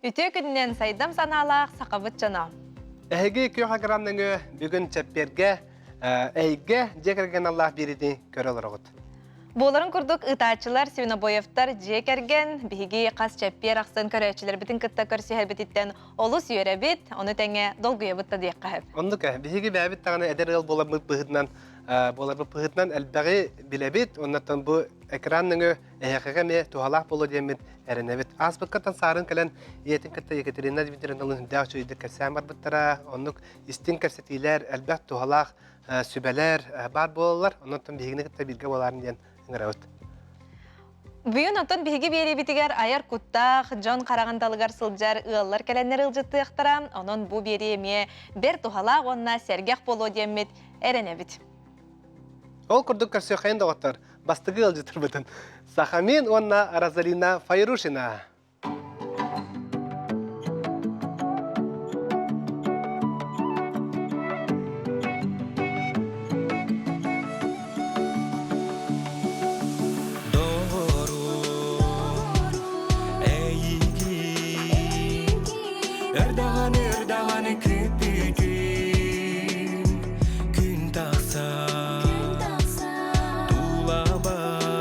Үтүө күнүнэн сайдам санаалаах сахабыт дьоно. Эһиги күөх экран нөҥүө бүгүн чэппиэргэ эйгэ дьиэ кэргэн аллаах биэриитин көрө олороҕут. Буоларын курдук ыытааччылар Свинобоевтар дьиэ кэргэн биһиги хас чэппиэр ахсын көрөөччүлэрбитин кытта көрсүһэрбититтэн олус үөрэбит, ону тэҥэ долгуйабыт да диэххэ сөп. Оннук биһиги бэйэбит даҕаны эдэр ыал буоламмыт быһыытынан буоларбыт быһыытынан элбэҕи билэбит, оннуттан бу экран нөҥүө эһиэхэгэ эмиэ туһалаах буолуо диэммит эрэнэбит. Ааспыккаттан саарын кэлэн ийэтин кытта Екатерина Дмитриевналыын сүрдээх үчүгэйдик кэпсээн барбыттара. Оннук истиҥ кэпсэтиилэр, элбэх туһалаах сүбэлэр баар буолаллар. Онон биһигини кытта бииргэ буолаарын диэн ыҥырабыт. Бүгүн оттон биһиги биэриибитигэр айар куттаах, дьон хараҕын далыгар сылдьар ыаллар кэлэннэр ыалдьыттыахтара. Онон бу биэрии эмиэ бэрт туһалаах уонна сэргэх буолуо диэммит эрэнэбит. Ол курдук көрсүөххэйин доҕоттор, бастакы ыалдьыттарбытын Сахамин уонна Розалина Файрушина. Ырдаҕаны ырдаҕаны күүппүтүм Күн тахсар Тулабар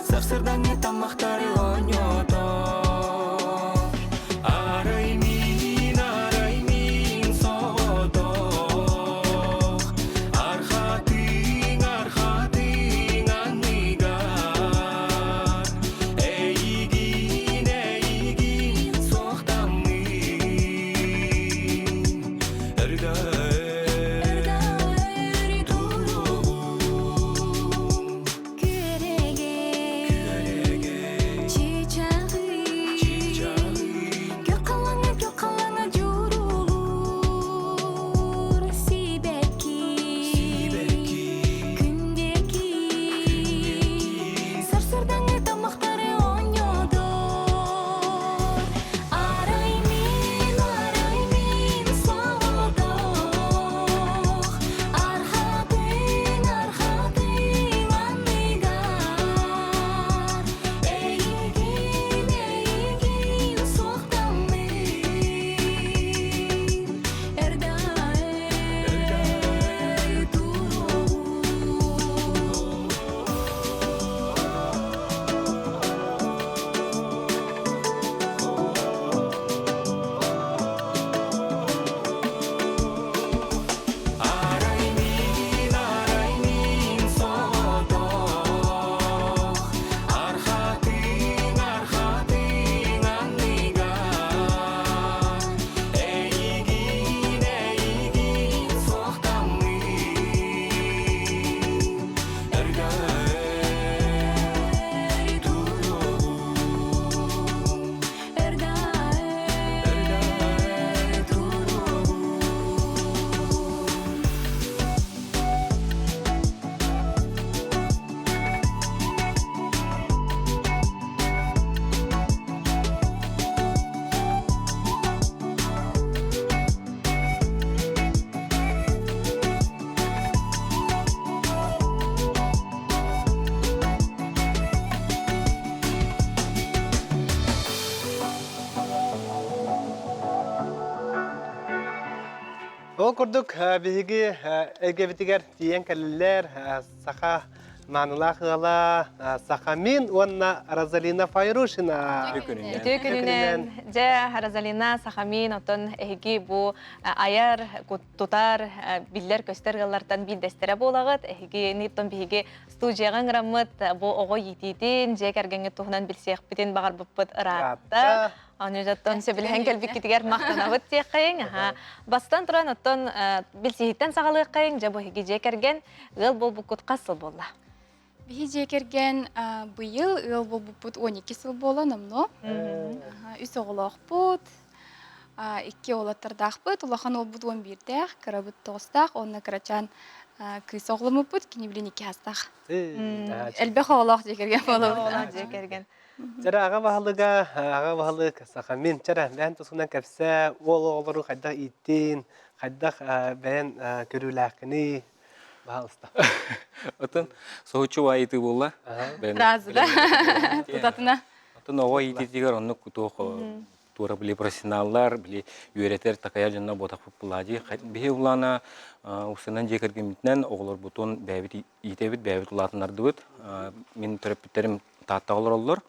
Сарсырдаҥҥы таммахтары оонньотор Арай мин, арай мин соҕотох Архатыҥ, архатыҥ анныгар Эйигин, эйигин суохтаммын Өргөр туругум Күөрэгэй, чыычааҕый, Көх халаҥа, көх халаҥа дьурулуур сибэкки, күндеки, сарсырдаҥы таммахтары оонньотор. Арай мин, арай мин соҕотох, архатын, архатын анныгар, эйигин, эйигин суохтаммын, эрдэ туругум. Арай мин, арай мин соҕотох Архатыҥ, архатыҥ анныгар Эйигин, эйигин суохтаммын Өргөр туругум Эрдэ туругум. Ол курдук биһиги эйгэбитигэр тиийэн кэллилэр саха маанылаах ыала Сахамин уонна Розалина Файрушина. Үтүө күнүнэн. Дьэ, Розалина, Сахамин, оттон эһиги бу айар, тутар, биллэр-көстөр ыаллартан биирдэстэрэ буолаҕыт. Эһигини оттон биһиги студияҕа ыҥыраммыт бу оҕо иитиитин, дьиэ кэргэҥҥит туһунан билсиэхпитин баҕарбыппыт ыраатта. Ону оттон сөбүлэһэн кэлбиккитигэр махтанабыт диэххэйиҥ. Аха. Бастан туран оттон билсиһиттэн саҕалыаххайыҥ. Дьэ бу эһиги дьиэ кэргэн ыал буолбуккут хас сыл буолла? Биһи дьиэ кэргэн быйыл ыал буолбуппут 12 сыл буола номнуо. Үс оҕолоохпут, икки уолаттардаахпыт, улахан уолбут 11-дээх, кырабыт тоҕустаах уонна кырачаан кыыс оҕоломмуппут, кини билин икки саастаах. Элбэх оҕолоох дьиэ кэргэн буолабыт. Дьиэ кэргэн. Чэрэ аҕа баһылыга, аҕа баһылык Сахамин, чэрэ бэйэн тусунан кэпсээ, уол оҕолору хайдах ииттин, хайдах бэйэн көрүүлээххиний, баһаалыста. Отон соһуччу ыйытыы буолла. Сразу, да? Тутатына. Оттон оҕо иитиитигэр оннук туох туора били профессионаллар, били үөрэтэр, такайар дьонно буотахпыт буолаа Биһи улаана устунан дьиэ кэргэммитинэн оҕолорбутун бэйэбит иитэбит, бэйэбит улаатыннардыбыт. Мин төрөппүттэрим Тааттаҕа олороллор.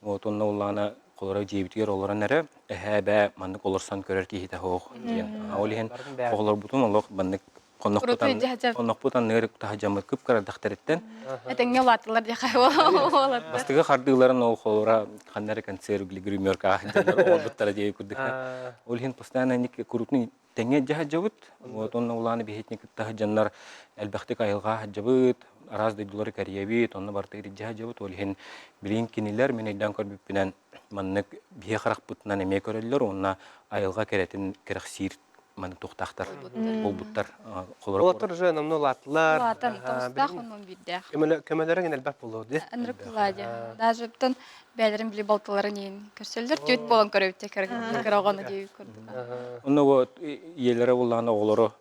Вот онно улаана холоро дьиэбитигэр олорон эрэ эһээ эбээ маннык олорсон көрөр киһитэ суох диэн. Ол иһин оҕолорбутун олох маннык хоннохпут анныгар таһдьаммыт кып-кырадахтарыттан Этэҥҥэ улааттылар диэхэ уолаттар. Бастакы хардыыларын ол холура ханна эрэ концерт гримерка оҕолбуттара диэби курдук. Ол иһин постоянно курутун тэҥҥэ дьаһадьабыт. Вот онно улааны биһитини кытта сылдьаннар элбэхтик айылҕа сылдьабыт, араас дойдулары кэрийэбит, онно барытыгар илдьэ сылдьабыт. Ол иһин билигин кинилэр мин өйдөөн көрбүппүнэн маннык биһи харахпытынан эмиэ көрөллөр уонна айылҕа кэрэтин кэрэхсиир маннык туохтаахтар буолбуттар. Олоттор уже намно улааттылар. Улаатан, тоҕустаах оннун биирдээх. Көмөлөрө элбэх буолуо дии. Ынырык буолаа Даже оттон бэйэлэрин били балтыларын иин көрсөллөр түөт буолан көрөбүт кыра оҕону дии курдук. Онно вот ийэлэрэ буоллаҕына оҕолору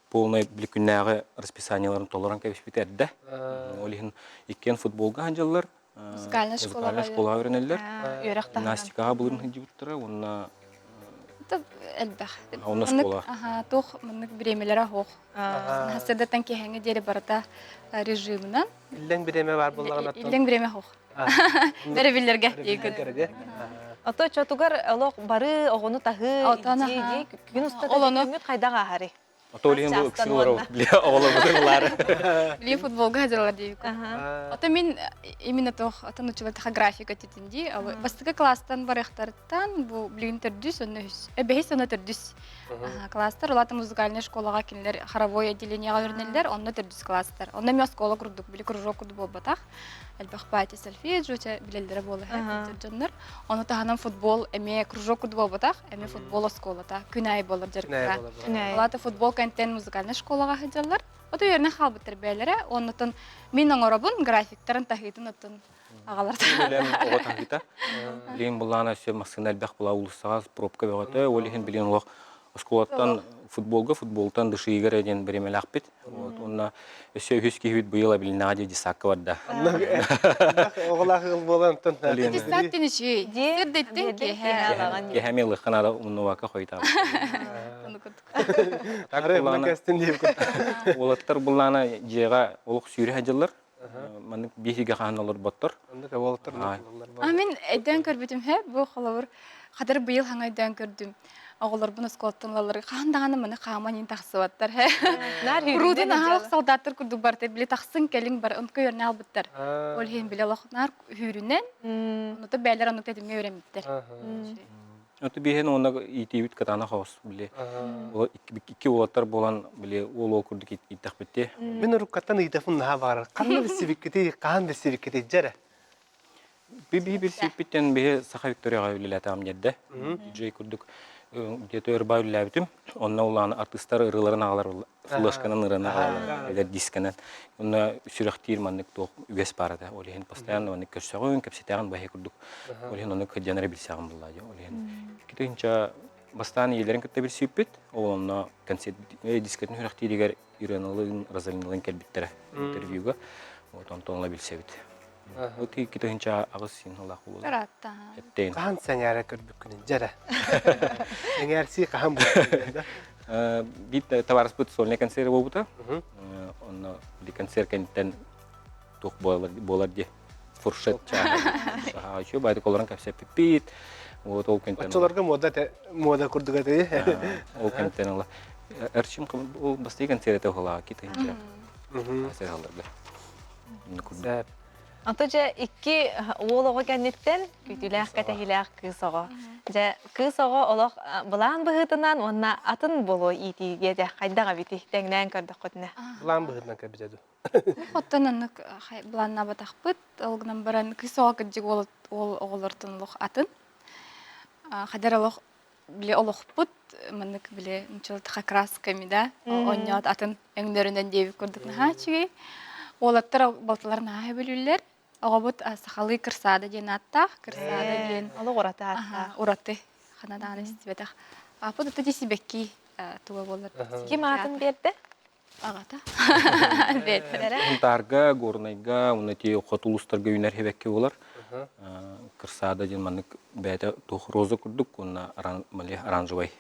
полный били күннээҕи расписаниеларын толорон кэбиспит эрдэ. Ол иһин иккиэн футболга сылдьаллар. Музыкальная школаҕа школаҕа үөрэнэллэр. Үөрэх таһынан. Гимнастикаҕа былырын сылдьыбыттара уонна элбэх. Онно школа. Туох маннык бириэмэлэрэ суох. Сарсыардаттан киэһэҥҥэ диэри барыта режимынан. Иллэҥ бириэмэ баар буоллаҕына. Иллэҥ бириэмэ суох. Бэрэбиллэргэ диэкин. Ото чотугар олох бары оҕону таһыы, күн устата күҥҥүт хайдах ааһарый? Отолиен бу ыксыы олорор оҕолорбутун ылаары. Билии футболга хадьалар диэбиккин. Ото мин именно тох атын училатаха графика титин дии. Бастакы класстан барыахтарыттан бу билигин төрдүс, онно үһүс. Бэһис, онно төрдүс класстар. Улаата музыкальная школаҕа кинилэр хоровой отделениеҕа үөрэнэллэр, онно төрдүс класстар. Онно эмиэ оскуола курдук, били кружок курдук буолбатах. Элбэх пати сольфеджио билэллэрэ буола дьоннор. Ону таһынан футбол эмиэ кружок курдук буолбатах, эмиэ футбол оскуолата күн аайы буолар дьарыкта. Улаата футбол кэнтэн музыкальнай школаҕа сылдьаллар. Ото үөрэнэ хаалбыттар бэйэлэрэ. Оннотон мин оҥоробун графиктарын таһыытын оттон аҕалар. Үлэм оҕо таһыыта. Билигин буллаана өссө массыына элбэх була уулуссаҕа пробка бөҕөтө. Ол иһин билигин олох оскуолаттан футболга, футболтан дышыыга эрэ диэн бириэмэлээхпит. Вот, уонна өссө үһүс киһибит быйыл Абилинаҕа диэн десакка барда. Оҕолоох ыал буолан онтон Десак диэн үчүгэй. Сырдыттын киэһэ. Киэһэ эмиэ ылыахха наада умнубакка хойутаабыт. Уолаттар буллаана дьиэҕэ олох сүүрэ сылдьаллар. Маннык биһиги хаһан олорботтор. Оннук уолаттар А мин өйдөөн көрбүтүм һэ бу холобур хатыр быйыл хаҥа өйдөөн көрдүм. Оҕолорбун оскуолаттан ылаллар хаһан даҕаны маны хааман иин тахсыбаттар һэ. Куруутун аһаах солдаттар курдук барта били тахсын кэлиҥ бар онтука үөрэнэ албыттар. Ол иһин били олох наар үүрүнэн онута бээлэр оннук тэтимҥэ үөрэммиттэр. Оту биһин уонна иитиибит кытаанах оҕус били икки уолаттар буолан били уол уол курдук ииттэхпитти. Мин уруккаттан ыйытафым наһаа баҕарар. Ханна билсибиккитий, хаһан билсибиккитий дьэрэ? Би биһи билсибиппиттэн биһи Саха Викторияҕа үлэлээтэҕим дьэрдэ. Диджей курдук где-то өр баа үлэлээбитим. Онно улаан артыыстар ырыаларын аҕалар флешканан ырыаны аҕалаллар, эдэр дисканан. Онно сүрэхтиир маннык туох үгэс баар этэ. Ол иһин постоянно маннык көрсөҕүн, кэпсэтэҕин баһы курдук. Ол иһин ону кырдьан эрэ билсэҕин буллаа дии. Ол иһин китинчэ бастаан ийэлэрин кытта билсибиппит. Ол онно концерт дискотын сүрэхтииригэр Иреналыын, Розалиналыын кэлбиттэрэ интервьюга. Вот онтон ыла билсэбит. Вот 2008 син ылаах буолуо. Ыраатта. Эттейн. Хаһан сэҥээрэ көрбүккүнүй дьэрэ? Сэҥээрсии хаһан буолбут да? Биир табаарыспыт сольный концерт буолбута. Онно били концерт кэнниттэн туох буолар дии фуршет чааһа. Еще байтык олорон кэпсэппиппит. Вот ол кэнтэн. Оччолорго мода мода курдук этэ. Ол кэнтэн ыла. Эрчим ол бастакы концерт уһулаа китинчэ. Сэргалларга. Сөп. Ото дьэ икки уол оҕо кэнниттэн күүтүүлээх кэтэһиилээх кыыс оҕо. Дьэ кыыс оҕо олох былаан быһыытынан уонна атын буолуо иитиигэ дьэ хайдах эбитий тэҥнээн көрдөххүтүнэ. Былаан быһыытынан кэлбитэ дуу? Оттон оннук былааннаабатахпыт. Ол гынан баран кыыс оҕо кырдьык уол уол оҕолортон олох атын. Хадэр олох били олохпут маннык били нуччалатаха красками да оонньоот атын өҥнөрүнэн диэбит курдук наһаа үчүгэй. Уолаттар балтылар наһаа сөбүлүүллэр. Оҕобут сахалыы кырсаада диэн ааттаах. Кырсаада диэн Олох ураты ааттаах. Ураты. Хана даҕаны истибэтэх. Ааппыт ата дии сибэкки туга буолар. Ким аатын биэрдэ? Аҕата. Бэт. Сунтаарга, Горнайга, уонна ти хоту улуустарга үүнэр сибэкки буолар. Кырсаада диэн маннык бэйэтэ туох роза курдук уонна оранжевай.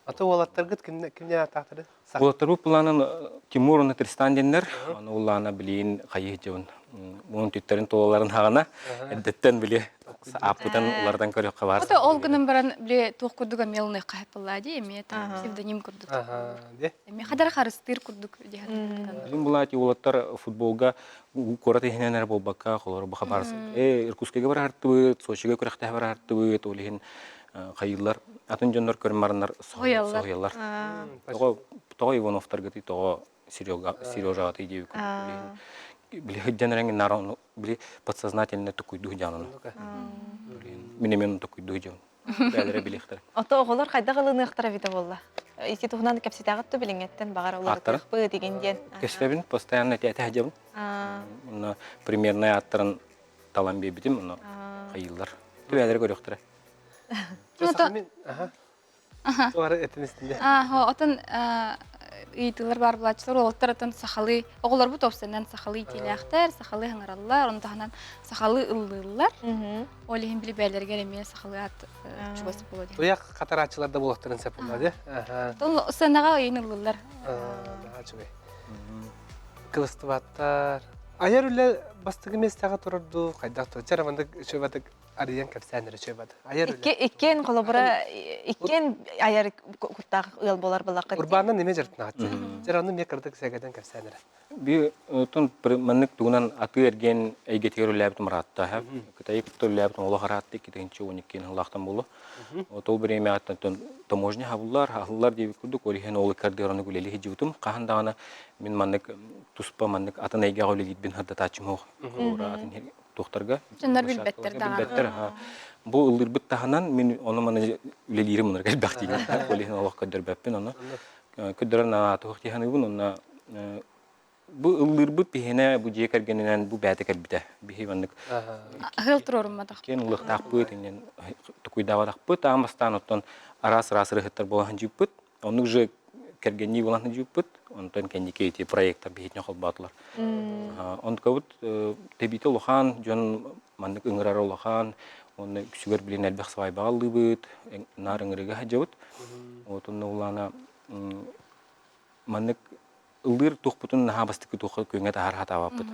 Аты уолаттаргыт кимне кимне ааттаахтары? Уолаттарбыт планын Тимур уонна Тристан диэннэр. Аны улаана билиин хайыы дьон муун түттэрин туолаларын хаҕана эрдэттэн били ааппытын улардан көрүөххэ баар. Ото ол гынан баран били туох курдук эмиэ ылыныахха хэппыллаа дии эмиэ псевдоним курдук. Эмиэ хадара харыстыыр курдук диһатан. Билин булаати уолаттар футболга куорат иһинэн эрэ буолбакка холоро бу хабар э Иркутскайга бараартыбыт, Сочига күрэхтэһэ бараартыбыт, ол иһин хайыылар атын дьоннор көрөн соһуйаллар. Тоҕо тоҕо Ивановтаргытый тоҕо Серега Сережаҕытый диэбит курдук били сылдьан эрэн наар ону били подсознательно тукуйдуу дьаананы. Мин эмиэ ону тукуйдуу дьон. Бээлэрэ билиэхтэрэ. Ото оҕолор хайдах ылыныахтара эбитэ буолла? Ити туһунан кэпсэтээҕит да билиҥҥэттэн баҕар уларытыахпыт игин диэн. Кэпсэтэбин, постоянно этэ сылдьабын. Онно примерный ааттарын талан биэрбитим, онно хайыыллар. Түбээлэри көрүөхтэрэ. Отон ыйытыылар баар булааччылар уолаттар отон сахалыы оҕолорбут уопсайынан сахалыы итиилээхтэр, сахалыы хаҥараллар, ону таһынан сахалыы ыллыыллар. Ол иһин били бэйэлэригэр эмиэ сахалыы аат чугас буолуо диэн. Туйах хатарааччылар да буолуохтарын сөп буолла дии. Отон сценаҕа ыйын ыллыыллар. Үчүгэй. Кылыстыбаттар. Айар үлэ бастакы миэстэҕэ турар дуу, хайдах дуу? Чэ, маннык үчүгэй арыйан кэпсээн эрэ үчүгэй бады. Айар үлэ. Иккиэн холобура иккиэн айар куттаах ыал буолар былакка. Урбааннан неме дьарыктанааччы. Дьэр онну эмиэ кырдык сэгэтэн кэпсээн эрэ. Би отон маннык тугунан атыы эргиэн эйгэтигэр үлээбитим ыраатта. Кытайы кытта үлээбитим олох ыраатта 2012 сыллаахтан буолу. Ол бириэмэҕиттэн таможня хабыллар, аһыллар диэбит курдук, ол иһин ол ыккардыгар үлэлии сылдьыбытым. Хаһан даҕаны мин маннык туспа маннык атын эйгэҕэ үлэлиирбин сырдатааччым суох. Атын туохтарга Дьоннор билбэттэр даҕаны. Билбэттэр, Бу ыллыырбыт таһынан мин ону маны үлэлиирим онор элбэх диигин. Ол иһин олох көрдөрбөппүн ону. Көрдөрөр наадатуох дии саныыбын уонна бу ыллыырбыт биһиэнэ бу дьиэ кэргэнинэн бу бэйэтэ кэлбитэ. Биһи маннык Аһыл туруорумматах. Киэн ыллыахтаахпыт, иннин тукуйдаабатахпыт, аан бастаан оттон араас-араас ырыһыттар буолан сылдьыппыт. Оннук же кэргэннии буолан сылдьыппыт. Онтон кэнники ити проекттар биһитинэ холбоотулар. Онтукабыт тэбиитэ улахан, дьон маннык ыҥырар улахан, уонна үксүгэр билин элбэх свайбаҕа ыллыыбыт, наар ыҥырыыга сылдьабыт. Вот онно улаана маннык ыллыыр туохпутун наһаа бастакы туохха күөҥҥэ таһаар хатаабаппыт.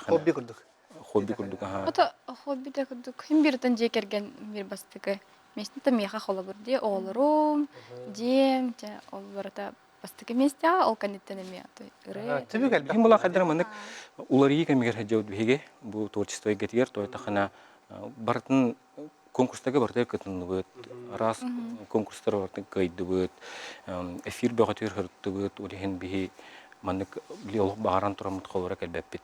Хобби курдук. Хобби курдук аха. Ото хобби да курдук. Хим биртэн дьиэ кэргэн бир бастакы. Местата миэхэ холобур дии оҕолорум, дьиэм, дьэ ол барыта бастакы миэстэҕэ ол кэнниттэн эмиэ ырыа. Түбүк элбэх. Ким була хаддара маннык уларыйыы кэмигэр сылдьабыт биһиги бу творчество эйгэтигэр тойтахына барытын конкурстарга барытыгар кытынныбыт, араас конкурстар барытын кыайдыбыт, эфир бөҕөтүгэр сырыттыбыт, ол иһин биһи маннык били олох баҕаран тураммыт холоро кэлбэппит.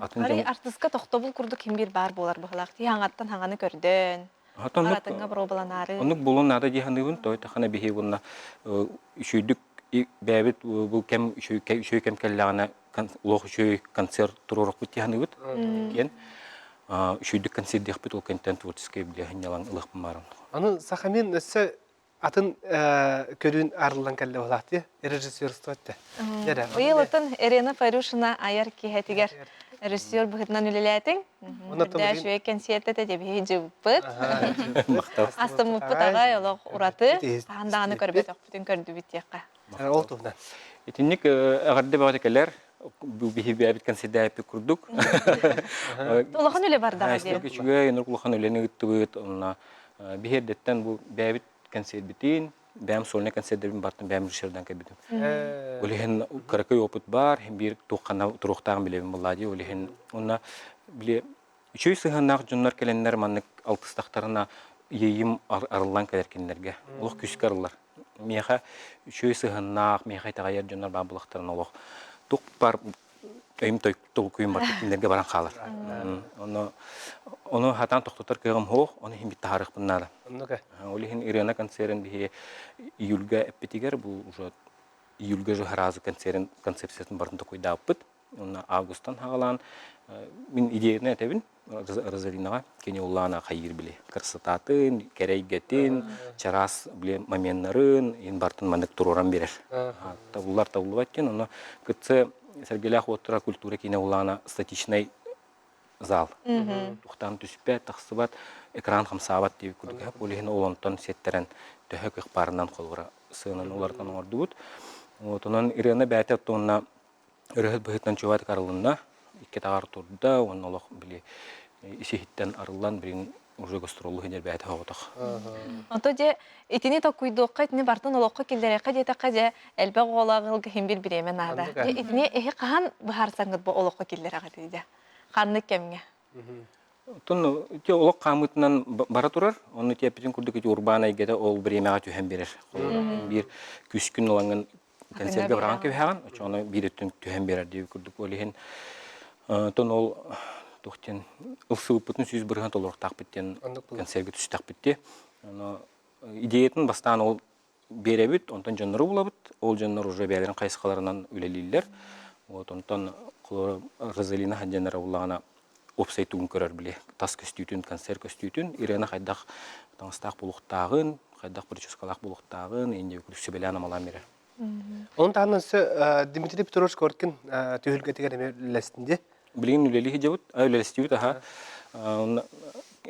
Атын дьон артыска тохтобул курдук ким биир баар буолар быһылаах. Тии хаҥаттан хаҥаны көрдөөн, аратыҥҥа боруобаланаары. Оннук буолуон наада дии саныыбын. Той тахана биһи уонна үчүйдүк бэйэбит бу кэм үчүгэй кэм кэллэҕинэ олох үчүгэй концерт туруорукпут дии саныыбыт. Диэн үчүгэйдик концердиэхпит ол кэнтэн творческай билэ сынньалаҥ ылыахпын баарым. Аны Сахамин өссө атын көрүүн арыллан кэллэ буолаат режиссерство этте. Быйыл ытын Ирина Фарюшина айар киһэтигэр режиссер быһытынан үлэлээтиҥ. Үрдээ үчүгэй кэнсиэртэтэ дебиһи дьыбыппыт. Астыммыппыт аҕай олох ураты. Хаһан даҕаны көрбөтөхпүтүн көрдүбүт диэххэ. Ол туһунан. Итинник эҕэрдэ бөҕөтө кэлэр. Биһи бэйэбит консердээппит курдук. Улахан үлэ бардаҕа диэн. Үчүгэй, оннук улахан үлэни ыыттыбыт. Онно биһи эрдэттэн бу бэйэбит консербитин, бэйэм сольнай концердэрбин бартын бэйэм режиссердан кэлбитим. Ол иһин кыракый опыт баар, биир туоххана туруохтааҕын билэбин буоллаа дии. Ол иһин уонна били үчүгэй сыһыаннаах дьоннор кэлэннэр маннык алтыстахтарына иэйиим арыллан кэлэр кинилэргэ. Олох күүскэ арыллар. Миэхэ үчүгэй сыһыаннаах, миэхэ итэҕэйэр дьоннор баар буоллахтарына олох тух бар өйүм толкуйум барыта кинилэргэ баран хаалар. Ону ону хатаан тохтотор кыаҕым суох, ону иһин таһаарыахпын наада. Ол иһин Ирена концерын биһи июльга эппитигэр бу уже июльга же сразу концерын концепциятын барын токуйдаабыппыт. Уонна августан хаҕалаан мин идеяны этэбин Розалинаҕа кини улаана хайыыр били красотатын, кэрэйгэтин, чараас били моменнарын ин бартын маннык туруоран биэрэр. Табыллар табыллыбат диэн, ону кытсы Сэргэлээх уоттара культура киинэ улаана статичнай. зал. Тухтан түспэт, тахсыбат, экран хамсаабат диэбит курдук. Ол иһин ол онтон сиэттэрэн төһө кых баарынан холобура сыананы уларытан оҥордубут. Вот онон Ирена бэйэтэ оттонна өрөһөт быһыытынан чугаатык арылынна. Икки таҕар турда уонна олох били ис-иһиттэн арыллан билин уже гастроллу сылдьар бэйэтэ соҕотох. Ото дьэ итини токуйдуохха, итини бартын олоххо киллэриэххэ диэтэххэ дьэ элбэх оҕолоох ыалга иһин бир бириэмэ наада. Дьэ итини эһи хаһан быһаарсаҥҥыт бу олоххо киллэрэҕитий дьэ? Ханнык кэмҥэ? Оттон ити олох хаамыытынан бара турар. Онно тиэппитин курдук ити урбаан эйгэтэ ол бириэмэҕэ түһэн биэрэр. Биир күскүн ылаҥҥын консервгэ быраҕан кэбиһэҕин, оччоҕуна биир өттүн түһэн биэрэр диэбит курдук. Ол иһин оттон ол туох диэн ылсыбыппытын 100% толоруохтаахпыт диэн консервгэ түстэхпит дии. Ону идеятын бастаан ол биэрэбит, онтон дьоннору булабыт. Ол дьоннор уже бэйэлэрин хайысхаларынан үлэлииллэр. Вот онтон холобура Розалина Хадьанара буллаҕына уопсай тугун көрөр били тас көстүүтүн, концерт көстүүтүн, Ирена хайдах таҥастаах буолуохтааҕын, хайдах прическалаах буолуохтааҕын, инде курдук сүбэлээн-амалаан биэрэр. Onun таһынан өссө Дмитрий Петрович Коркин түһүлгэтигэр эмиэ үлэлэстин дии. Билигин үлэлии сылдьабыт, үлэлэстибит аха.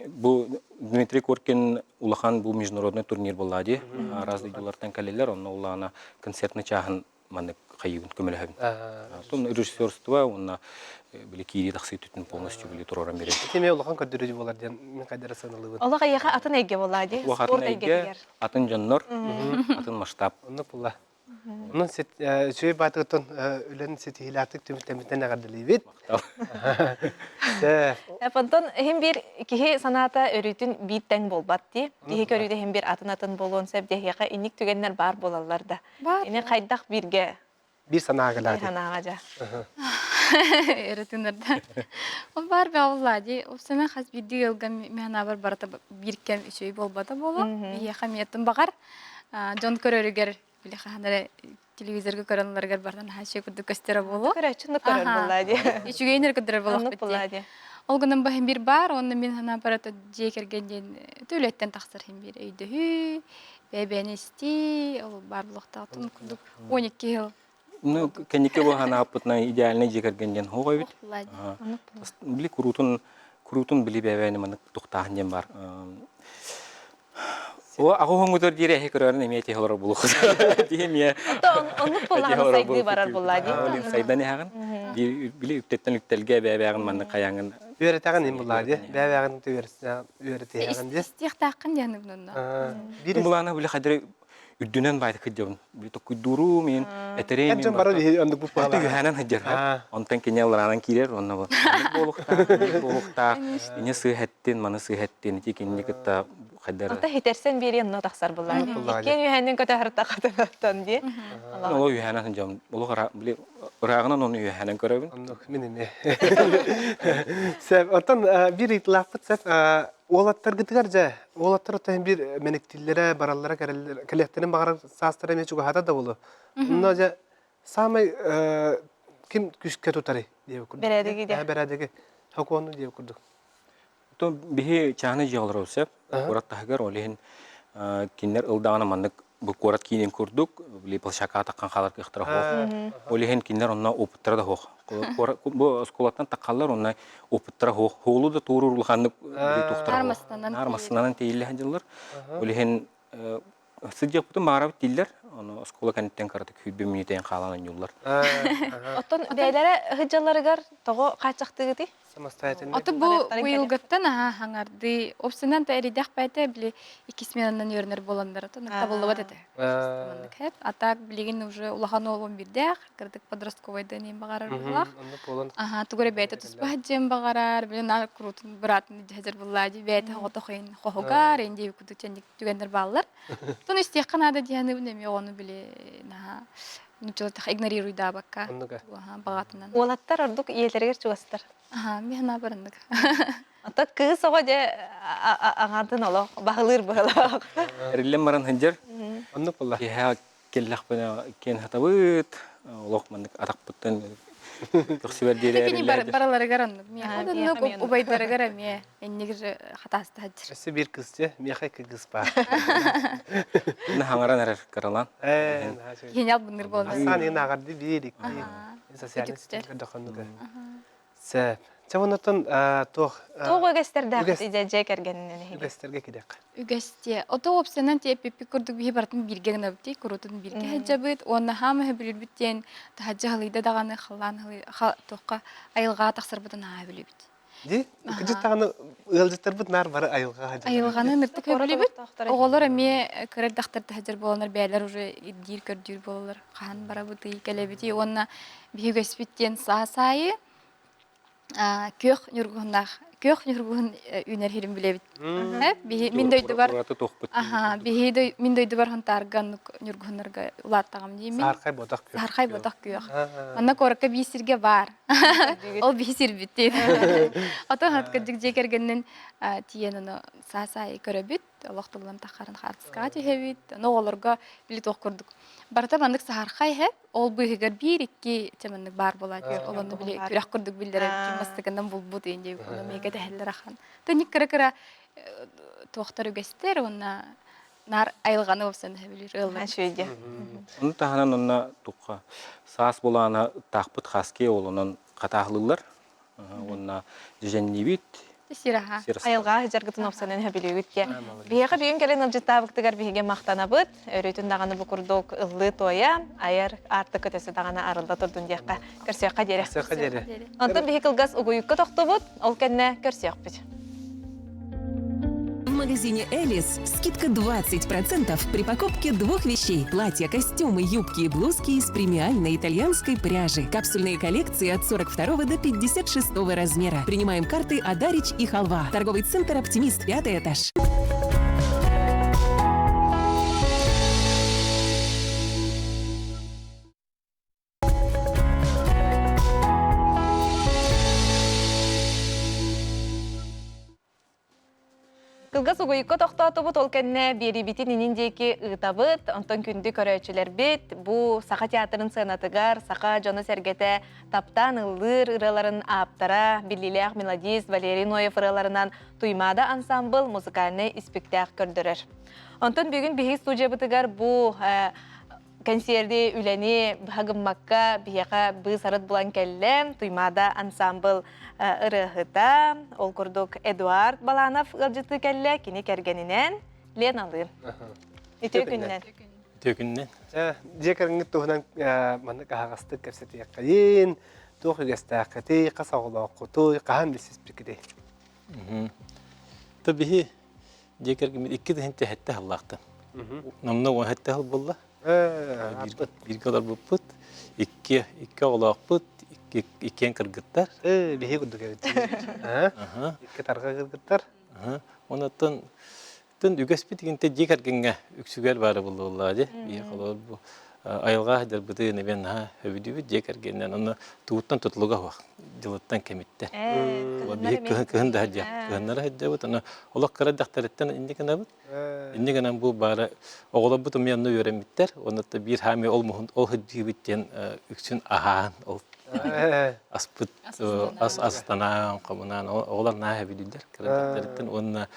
Бу Дмитрий Коркин улахан бу международный турнир буолла дии. Араас дойдулартан кэлэллэр, онно улаана концертный чааһын маннык хайыыбын көмөлөһөбүн. Оттон режиссерство уонна били киирии тахсыы түтүн полностью били туруоран берем. Ити эмиэ улахан көрдөрүү буолар диэн мин хайдара сыаналыыбын. Олох эйиэхэ атын эйгэ буолла дии, спорт эйгэтигэр. Атын дьоннор, атын масштаб. Оннук буолла. Онон үчүгэй баатыгыттан үлэн ситиһиилээхтик түмүктэммитинэн эҕэрдэлиибит. Онтон иһин биир киһи санаата өрүүтүн биир тэҥ буолбат дии. Киһи көрүүтэ иһин биир атын-атын буолуон сөп диэхиэхэ инник түгэннэр баар буолаллар да. Ини хайдах бииргэ биир санааҕа биир санааҕа дьэ. Эрэтинэрда. Ол баар бэҕуллаа дии. Упсана хас биирдии ыалга миһанаабар барыта биир кэм үчүгэй буолбата буолуо. Биһиэхэ миэтин баҕар дьон көрөрүгэр били хаһан эрэ телевизорга көрөн ыларыгар баран наһаа үчүгэй курдук көстөрө буолуо. Көрөөччү оннук көрөр буоллаа дии. Үчүгэйин эрэ көрдөрөр Оннук буолуохпут буоллаа дии. дии. Ол гынан баһын биир баар, уонна мин санаабар это дьиэ кэргэн диэн үлэттэн тахсар иһин биир өйдөһүү, бэйэ-бэйэни истии, ол баар буолуохтаах курдук 12 жыл. Ну, кэнники бу ханааппытынан идеальный дьиэ кэргэн диэн хоҕо эбит. Били куруутун куруутун били бэйэни маннык тухтааһын диэн бар. О, аҕа хоҥутар диир эһи көрөрүн эмиэ тиһэ олорор булух. Дии эмиэ. Оннук буоллаҕына сайдыы барар буллаа дии. Сайдан иһэҕин. Били үктэлтэн үктэлгэ бэйэбээҕин маннык хайаҥын. Үөрэтэҕин им буллаа дии. Бэйэбээҕин үөрэтиэҕин дии. Истиэхтааххын диэн онно. Биир булаана били хадыры үрдүнэн баайда кыдьабын. Били токуйдууру мин этерей мин бары биһи оннук бу паала. Үһэнэн сылдьар. Онтон кини аллараанан киирэр онно бу буолуохтаах, буолуохтаах. Ини сыыһэттин, маны сыыһэттин, ити кинини кытта хайдар. Онто хитерсен биэри онно тахсар буллаа. Иккиэн үһэнин көтөһөр тахатынаттан дии. Оло үһэнэн сылдьам. Олох били ырааҕынан ону үһэнэн көрөбүн. Оннук мин эмиэ. Сөп, оттон биир ыйытылаахпыт сөп Уолаттаргытыгар дьэ, уолаттар оттон биир мэниктииллэрэ, бараллара, кэлиэхтэрин баҕарар саастара эмиэ чугаһаата да буолуо. Онно дьэ саамай ким күүскэ тутарый диэбит курдук. Бэрээдэги диэ. Бэрээдэги. Сокуону диэбит курдук. То биһи чааһынай дьиэ олорор сөп. Куорат таһыгар ол иһин кинилэр ылдаҕына маннык бу куорат киинин курдук били площадкаҕа таххан хаалар кыахтара суох. Ол иһин кинилэр онно опыттара да суох. Бу оскуолаттан таххаллар онно опыттара суох. Хоолу да туоруур улаханнык туохтара суох. Наар массыынанан тиийиллэ сылдьаллар. Ол иһин сылдьыахпытын баҕарабыт дииллэр. Ону оскуола кэнниттэн кыратык сүүрбэ мүнүүтэйэн хаалан онньууллар. Оттон бэйэлэрэ сылдьалларыгар тоҕо хааччахтыыгытый? Самостоятельно. Ото бу быйылгыттан аһа хаҥардыы опсунан та эрийдэх бэйэтэ били икки сменанан үөрэнэр буоланнар ото табыллыбат этэ. Маннык хэп. А так билигин уже улахан уолум бирдээх, кырдык подростковайдан иин баҕарар быһылаах. Аха тугу эрэ бэйэтэ туспа дьиэн баҕарар, били наар куруутун быраатын дьэһдэр буллаа дии бэйэтэ оҕотохойун хоһугар, инди куту чэнник түгэннэр бааллар. Тон истиэххэ наада диэханыбын эмиэ оҕону били наһаа нуччалатах игнорируйдаабакка баҕатынан. Уолаттар ордук ийэлэригэр чугастар. Аха, миһана бараннык. Ата кыыс оҕо дьэ аҥаатын олох баһылыыр быһылаах. Эриллэн баран сылдьар. Оннук буолла. Киэһэ кэллэхпинэ киэн хатабыт, олох маннык атахпыттан көхсүбэр диэри Кини бараларыгар оннук. Миэхэ оннук убайдарыгар эмиэ иннигир хатааста сылдьар. Өссө биир кыз дьэ, миэхэ икки кыз баар. Хаҥаран эрэр кыралаан. Гениал бынныр буолан. Асан ин аҕарды биир икки. Социальный сеть көрдөхөннүк. Сөп. Чэ, оннуттан туох Туох үгэстэрдээх идэ дьиэ кэргэнинэн эһиги? Үгэстэргэ кириэххэ. Үгэстиэ. Ото уопсанан тиэппиппит курдук биһи барытын бииргэ гынабыт дии, курутун бииргэ сылдьабыт. Уонна хаама сөбүлүүрбүт диэн таһырдьа халыйда даҕаны халлаан туохха айылҕаҕа тахсарбытын аа билибит. Дии, кыдьык даҕаны ыалдьыттарбыт наар бары айылҕаҕа сылдьаллар. Айылҕаны ыныртык сөбүлүүбүт. Оҕолор эмиэ кыра эрдэхтэр таһырдьар буоланнар бэйэлэр уже ирдиир көрдүүр буолаллар. Хаһан барабытый, кэлэбитий уонна биһи үгэспит диэн саас аайы күөх ньургуһуннаах күөх ньургуһун үүнэр сирин билэбит. Биһи мин дойдубар аха биһи мин дойдубар Хантаарга оннук ньургуһуннарга улааттаҕым дии мин. Саархай ботах күөх. Саархай ботах күөх. Манна куоракка биир сиргэ баар. Ол биһи сирбит диэн. Ото хат кырдьык дьиэ кэргэнинэн тиийэн ону саас аайы көрөбүт. Олох тыллан таххарын хаартыскаҕа түһэбит. Ону оҕолорго били туох курдук. Барыта маннык саһархай иһэ ол быыһыгар биир-икки чэ маннык баар буолаат ол онно били күрэх курдук биллэрэр ким бастакынан булбут иин диэбит ону миэхэ тэһэллэр ахан тэнник кыра-кыра туохтар үгэстэр уонна наар айылҕаны уопсан билир ыаллар үчүгэй Ону таһынан онно тухха саас булаана таахпыт хаски олонон хатаахлыыллар уонна дьэжэнниибит Сир аһа. Айылҕа дьаргытын опсанын хөбүлүүгүт диye. Биһиэхэ бүгүн кэлин ылдьыттаабыктыгар биһиги махтанабыт. Өрүүтүн даҕаны бу курдук ыллыы туойа, айар аартык көтөсү даҕаны арылла турдун диэххэ. Көрсүөххэ диэри. Көрсүөххэ диэри. Онтон биһи кылгас угуйукка тохтубут, ол кэннэ көрсүөхпүт. В магазине «Элис» скидка 20% при покупке двух вещей – платья, костюмы, юбки и блузки из премиальной итальянской пряжи. Капсульные коллекции от 42 до 56 размера. Принимаем карты «Адарич» и «Халва». Торговый центр «Оптимист», пятый этаж. Кылгас угуйукка тохтоотубут, ол кэннэ биэрибитин инин диэки ыытабыт. Онтон күндү көрөөччүлэрбит бу Саха театрын сыанатыгар саха дьоно-сэргэтэ таптаан ыллыыр ырыаларын ааптара, биллиилээх мелодист Валерий Ноев ырыаларынан Туймаада ансамбыл музыкальнай испиктээк көрдөрөр. Онтон бүгүн биһиги студиябытыгар бу кэнсиэрди үлэни быһа гыммакка биһиэхэ быыс-арыт булан кэллэ. Туймаада ансамбыл ырыаһыта, ол курдук Эдуард Баланов ыалдьыттыы кэллэ, кини кэргэнинэн Леналыын. Үтүө күннэн. Үтүө күннэн. Дьиэ кэргэҥҥит туһунан маннык аһаҕастык кэпсэтиэххэйин, туох үгэстээххитий, хас оҕолооххутуй, хаһан билсиспиккитий? То биһи Дьиэ кэргэммит икки тыһыынча сэттэ сыллаахтан. Номно уон сэттэ сыл буолла. Бииргэ олорбуппут. Икки, икки оҕолоохпут, икки, иккиэн кыргыттар. Биһи курдук эбит. Икки тарҕа кыргыттар. Онуттан тын үгэспит игинте дьиэ кэргэҥҥэ үксүгэр баара буолла дии. Биһи холобур бу айылҕа дьарбытын эбэн наһаа өбүдүбүт дьиэ кэргэнинэн онно тугуттан тутулуга суох дьылыттан кэмиттэн. Биһи кыһын кыһын да сылдьа кыһыннара сылдьабыт аны олох кыра дьахтарыттан инник гынабыт. Инник гынан бу баара оҕолорбут эмиэ онно үөрэммиттэр. Онно биир хаами ол муһун ол сылдьыыбыт диэн үксүн аһаан ол аспыт ас астанаан хомунаан оҕолор наһаа эбидиллэр кыра дьахтарыттан уонна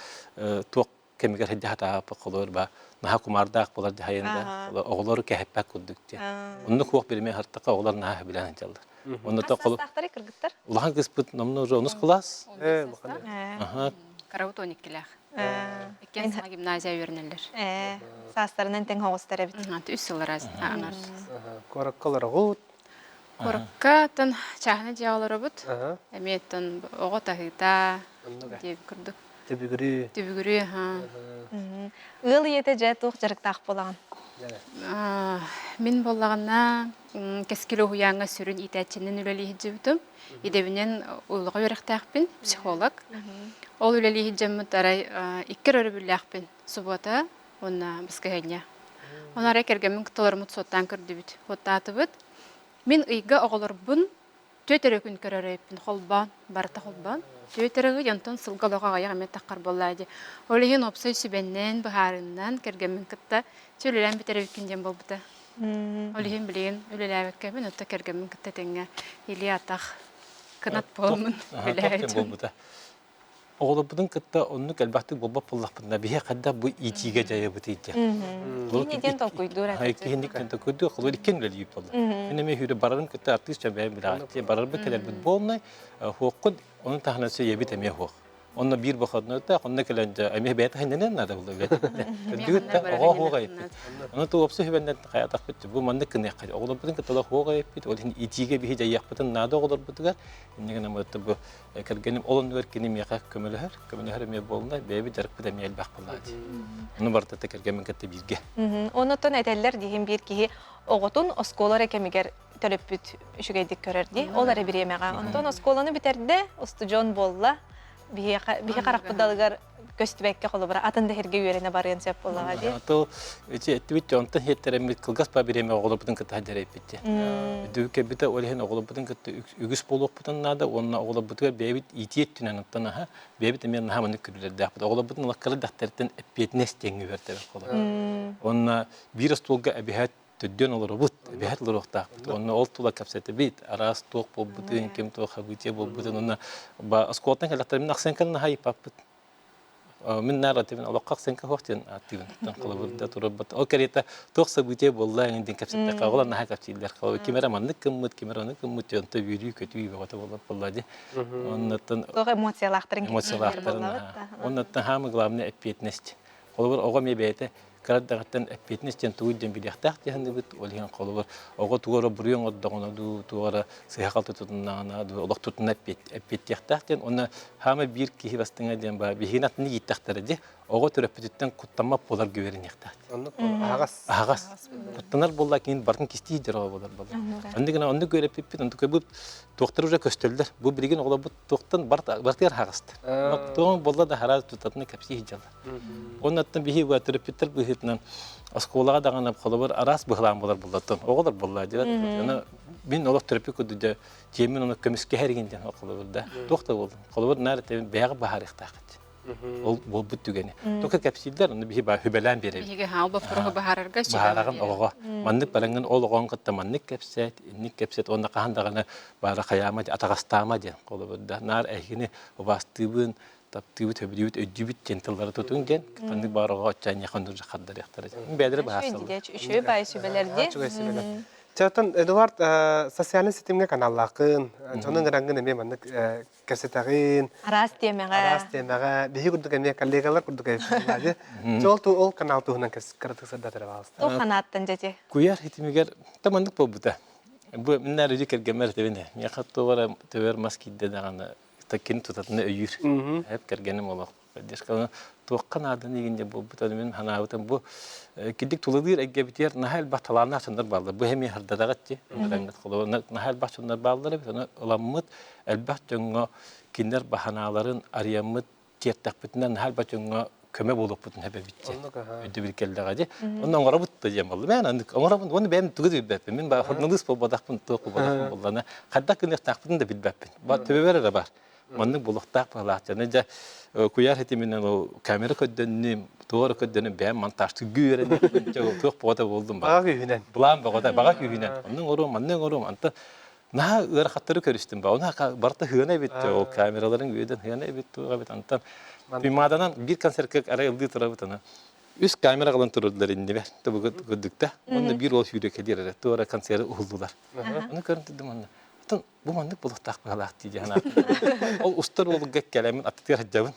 туох кэмигэр сылдьа сатаабаппыт холобур ба наһаа кумаардаах буолар дьаһайын да оҕолору кэһэппэт курдук диэн. Оннук хуох биримэ хартака оҕолор наһаа билэн сылдьаллар. Онно Хас саастаахтарый кыргыттар? Улахан кыыспыт номно уже онус кылаас. Аха. Карабыт он иккилээх. Иккиэн саҥа гимназия үөрэнэллэр. Саастарынан тэҥ оҕустар эбит. Үс сыл анар. Куоракка олороҕут. Куоракка тон чааһына дьиэ олоробут. Эмиэ тон оҕо таһыыта диэбит курдук. Түбүгүрүү. Түбүгүрүү, аһа. Ыал ийэтэ дьэ туох дьарыктаах буолаҕын? Мин буоллаҕына Кэскил уһуйааҥҥа сүрүн иитээччинэн үлэлии сылдьыбытым. Идэбинэн уйулҕа үөрэхтээхпин, психолог. Ол үлэлии сылдьаммыт арай икки өрөбүллээхпин, субуота уонна баскыһыанньа. Ону арай кэргэммин кытта олороммут суоттаан көрдүбүт. Суоттаатыбыт. Мин ыйга оҕолорбун Түөрт эрэ күн көрөр эбиппин холбоон, барыта холбоон. Түөрт эрэ ый, онтон сылга олох аҕыйах эмэ таххар буоллаа дии. Ол иһин уопсай сүбэннэн, быһаарыннан, кэргэммин кытта чэ үлэлээн бүтэр эбиккин диэн буолбута. Ол иһин билигин үлэлээбэккэбин, оттон кэргэммин кытта тэҥҥэ илии-атах кынат буоламмын үлэлээбитим. буолбута. Оҕолорбутун кытта оннук элбэхтик буолбат буоллахпытына, биһи хайдах бу иитиигэ дьайабытый диэн. Кини диэн толкуйдуур этэ. Киһини диэн толкуйдуур, холобур иккиэн үлэлиир буолла. Мин эмиэ сүүрэ барарым кытта артыыс дьон бэйэм билэҕит. Барарбыт кэлэрбит буолнай, хуоххун, ону таһынан сөйэбит эмиэ хуох. Онно биир выходнойдаах, онно кэлэн дьэ эмиэ бэйэтэ ханнанан наада буолла үлэтэ. Көрдүгүт да оҕо хуох эппит. Ону ту уопсай хүбэннэн хайатахпыт бу маннык гыныахха. Оҕолорбутун кытта хуох эппит, ол иһин итиигэ биһи дьайыахпытын наада оҕолорбутугар. Инньэ гынан бу кэргэним ол оннугар кини миэхэ көмөлөһөр, көмөлөһөр эмиэ буолла, бэйэбит дьарыкпыт эмиэ элбэх буолла дии. Ону барыта кэргэммин кытта бииргэ. Оннуттан этэллэр диһин биир киһи оҕотун оскуола эрэ кэмигэр төрөппүт үчүгэйдик көрөр дии. Ол эрэ бириэмэҕэ. Онтон оскуоланы бүтэрдэ, устудьуон буолла. Биһиэхэ биһи харахпыт далыгар көстүбэккэ холобура атын да сиргэ үөрэнэ барыан сөп буоллаҕа дии. То эти эттибит онтон хиэттерэммит кылгас ба бириэмэ оҕолорбутун кытта дьэрэйпит дии. Дүкэбитэ ол иһин оҕолорбутун кытта үгүс буолуохпутун наада уонна оҕолорбутугар бэйэбит иитии өттүнэн оттон аха бэйэбит эмиэ наһаа маннык күрүлэрдээхпит. Оҕолорбутун ылаккара дэхтэртэн эппиэтинэс диэҥҥэ үөрдэбит холобур. Уонна биир остуолга эбиһээт төрдүөн олоробут, эбэһээт олоруохтаахпыт. Онно ол тула кэпсэтэбит, араас туох буолбутун, ким туох событие буолбутун, уонна оскуолаттан кэлэхтэрин ахсыҥканы наһаа ыйыппаппыт. Мин наар этибин олоххо ахсыҥка суох диэн ааттыыбын. Холобур да турарбат. Ол кэриэтэ туох событие буолла эҥин диэн кэпсэттэххэ, оҕолор наһаа кэпсииллэр. Холобур, ким эрэ маннык гыммыт, ким эрэ оннук гыммыт, онто үөрүү-көтүү бөҕөтө буолар буолла дии. Оннуттан Туох эмоциялаахтарын эмоциялаахтарын Оннуттан хаамы главное эппиэтинэсть. Холобур, оҕо эмиэ бэйэтэ кыра эрдэҕиттэн эппиэтинэс диэн тугуй диэн билиэхтээх дии саныыбыт. Ол иһин холобур оҕо тугу эрэ буруйу оҥордоҕуна дуу, тугу эрэ сыыһа-халты тутуннаҕына дуу, олох тутуна эппиэттиэхтээх диэн. Уонна хаама биир киһи бастыҥа диэн баар биһигини атыны ииттэхтэрэ дии, оҕо төрөппүтүттэн куттаммат буоларга үөрэниэхтээх. Оннук аһаҕас. Аһаҕас. Куттанар буолла кини барытын кистии дьэр оҕо буолар буолла. Оннук гына оннук үөрэппиппит, онтук туохтар уже көстөллөр. Бу билигин оҕолорбут туохтан барытыгар аһаҕастар. Туоҕун буолла да хараас тутатына кэпсии сылдьаллар. Оннуттан биһи төрөппүттэр быһыытынан оскуолаҕа даҕаны холобур араас быһылаан буолар буоллаттан оҕолор буолла диэбэт. Аны мин олох төрөппүт курдук дьэ дьиэмин ону көмүскэһэр игин диэн холобур да туох да буоллун. Холобур наар этэ бэйэҕэ баһаарыахтааххыт. Ол буолбут түгэни. Тока кэпсииллэр, ону биһи баа хүбэлээн биэрэбит. Биһиги хаал боппуруоһу баһаарарга Баһаараҕын оҕоҕо. Маннык бараҥҥын ол оҕоҥ кытта маннык кэпсээт, инник кэпсэт уонна хаһан даҕаны баара хайаама атаҕастаама диэн холобур да наар эһигини убаастыыбын, таптыыбыт, сөбүлүүбүт, өйдүүбүт диэн тыллары тутуҥ диэн ханнык баар оҕо отчаяние хоннур хардарыахтара диэн. Бэйэлэрэ быһаарсаллар. Үчүгэй баай сүбэлэр дии. Үчүгэй сүбэлэр. Чэ, оттон Эдуард социальнай ситимҥэ каналлааххын, дьону ыҥыраҥҥын эмиэ маннык кэпсэтэҕин. Араас тиэмэҕэ. Араас тиэмэҕэ. Биһи курдук эмиэ коллегалар курдук эбит. Чэ, ол ол канал туһунан кыратык сырдатара баҕаласта. Туох ханааттан дьэти? Куйаар ситимигэр та маннык буолбута. Бу миннээр үдү кэргэммэр этэбин. Миэхэ туох эрэ төбөр мас киирдэ даҕаны кини тутатына өйүүр. Эп кэргэним олох поддержка туохха наадан игин дьэ буолбута мин санаабытым бу кирдик тулалыыр эйгэбитигэр наһаа элбэх талааннаах дьоннор бааллар. Бу эмиэ хардадаҕыт дии. Наһаа элбэх дьоннор бааллар эбит. Ону ыламмыт элбэх дьоҥҥо кинилэр баһанааларын арыйаммыт тиэртэхпитинэ наһаа элбэх дьоҥҥо көмө буолуохпутун сөп эбит диэн өйдөбүл кэллэҕэ дии. Онно оҥоробут да диэн буолла. Мэн аннык оҥоробун уонна бэйэм тугу да билбэппин. Мин баа хурналыыс буолбатахпын, туох буолбатахпын буоллана. Хайдах гыныахтаахпытын да билбэппин. Ба төбөбөр эрэ бар. Маннык буолуохтаах быһалаах дьоно дьэ куйаар ситиминэн ол камера көрдөннүм, туох эрэ көрдөнүм, бэйэм монтажтыырга үөрэнним, дьэ туох бөҕөтө буоллум Баҕа күүһүнэн. Былаан бөҕөтө, баҕа күүһүнэн. Оннук оҥоруом, маннык оҥоруом. Антон наһаа ыарахаттары көрүстүм ба. Оны барыта хыана эбит ол камераларын үөдэн хыана эбит туох эбит. Антон Туймааданан биир концертка арай ыллыы турабыт аны. Үс камера ылан турдулар иннибэр. Тобу көрдүктэ. Онно биир уол сүүрэ кэлиэр эрэ. Туора концеры уһуллулар. Оны көрөн турдум онно. Оттон бу маннык буолуохтаах быһалаах дии диэн Ол устар уолга кэлэмин аттытыгар сылдьабын.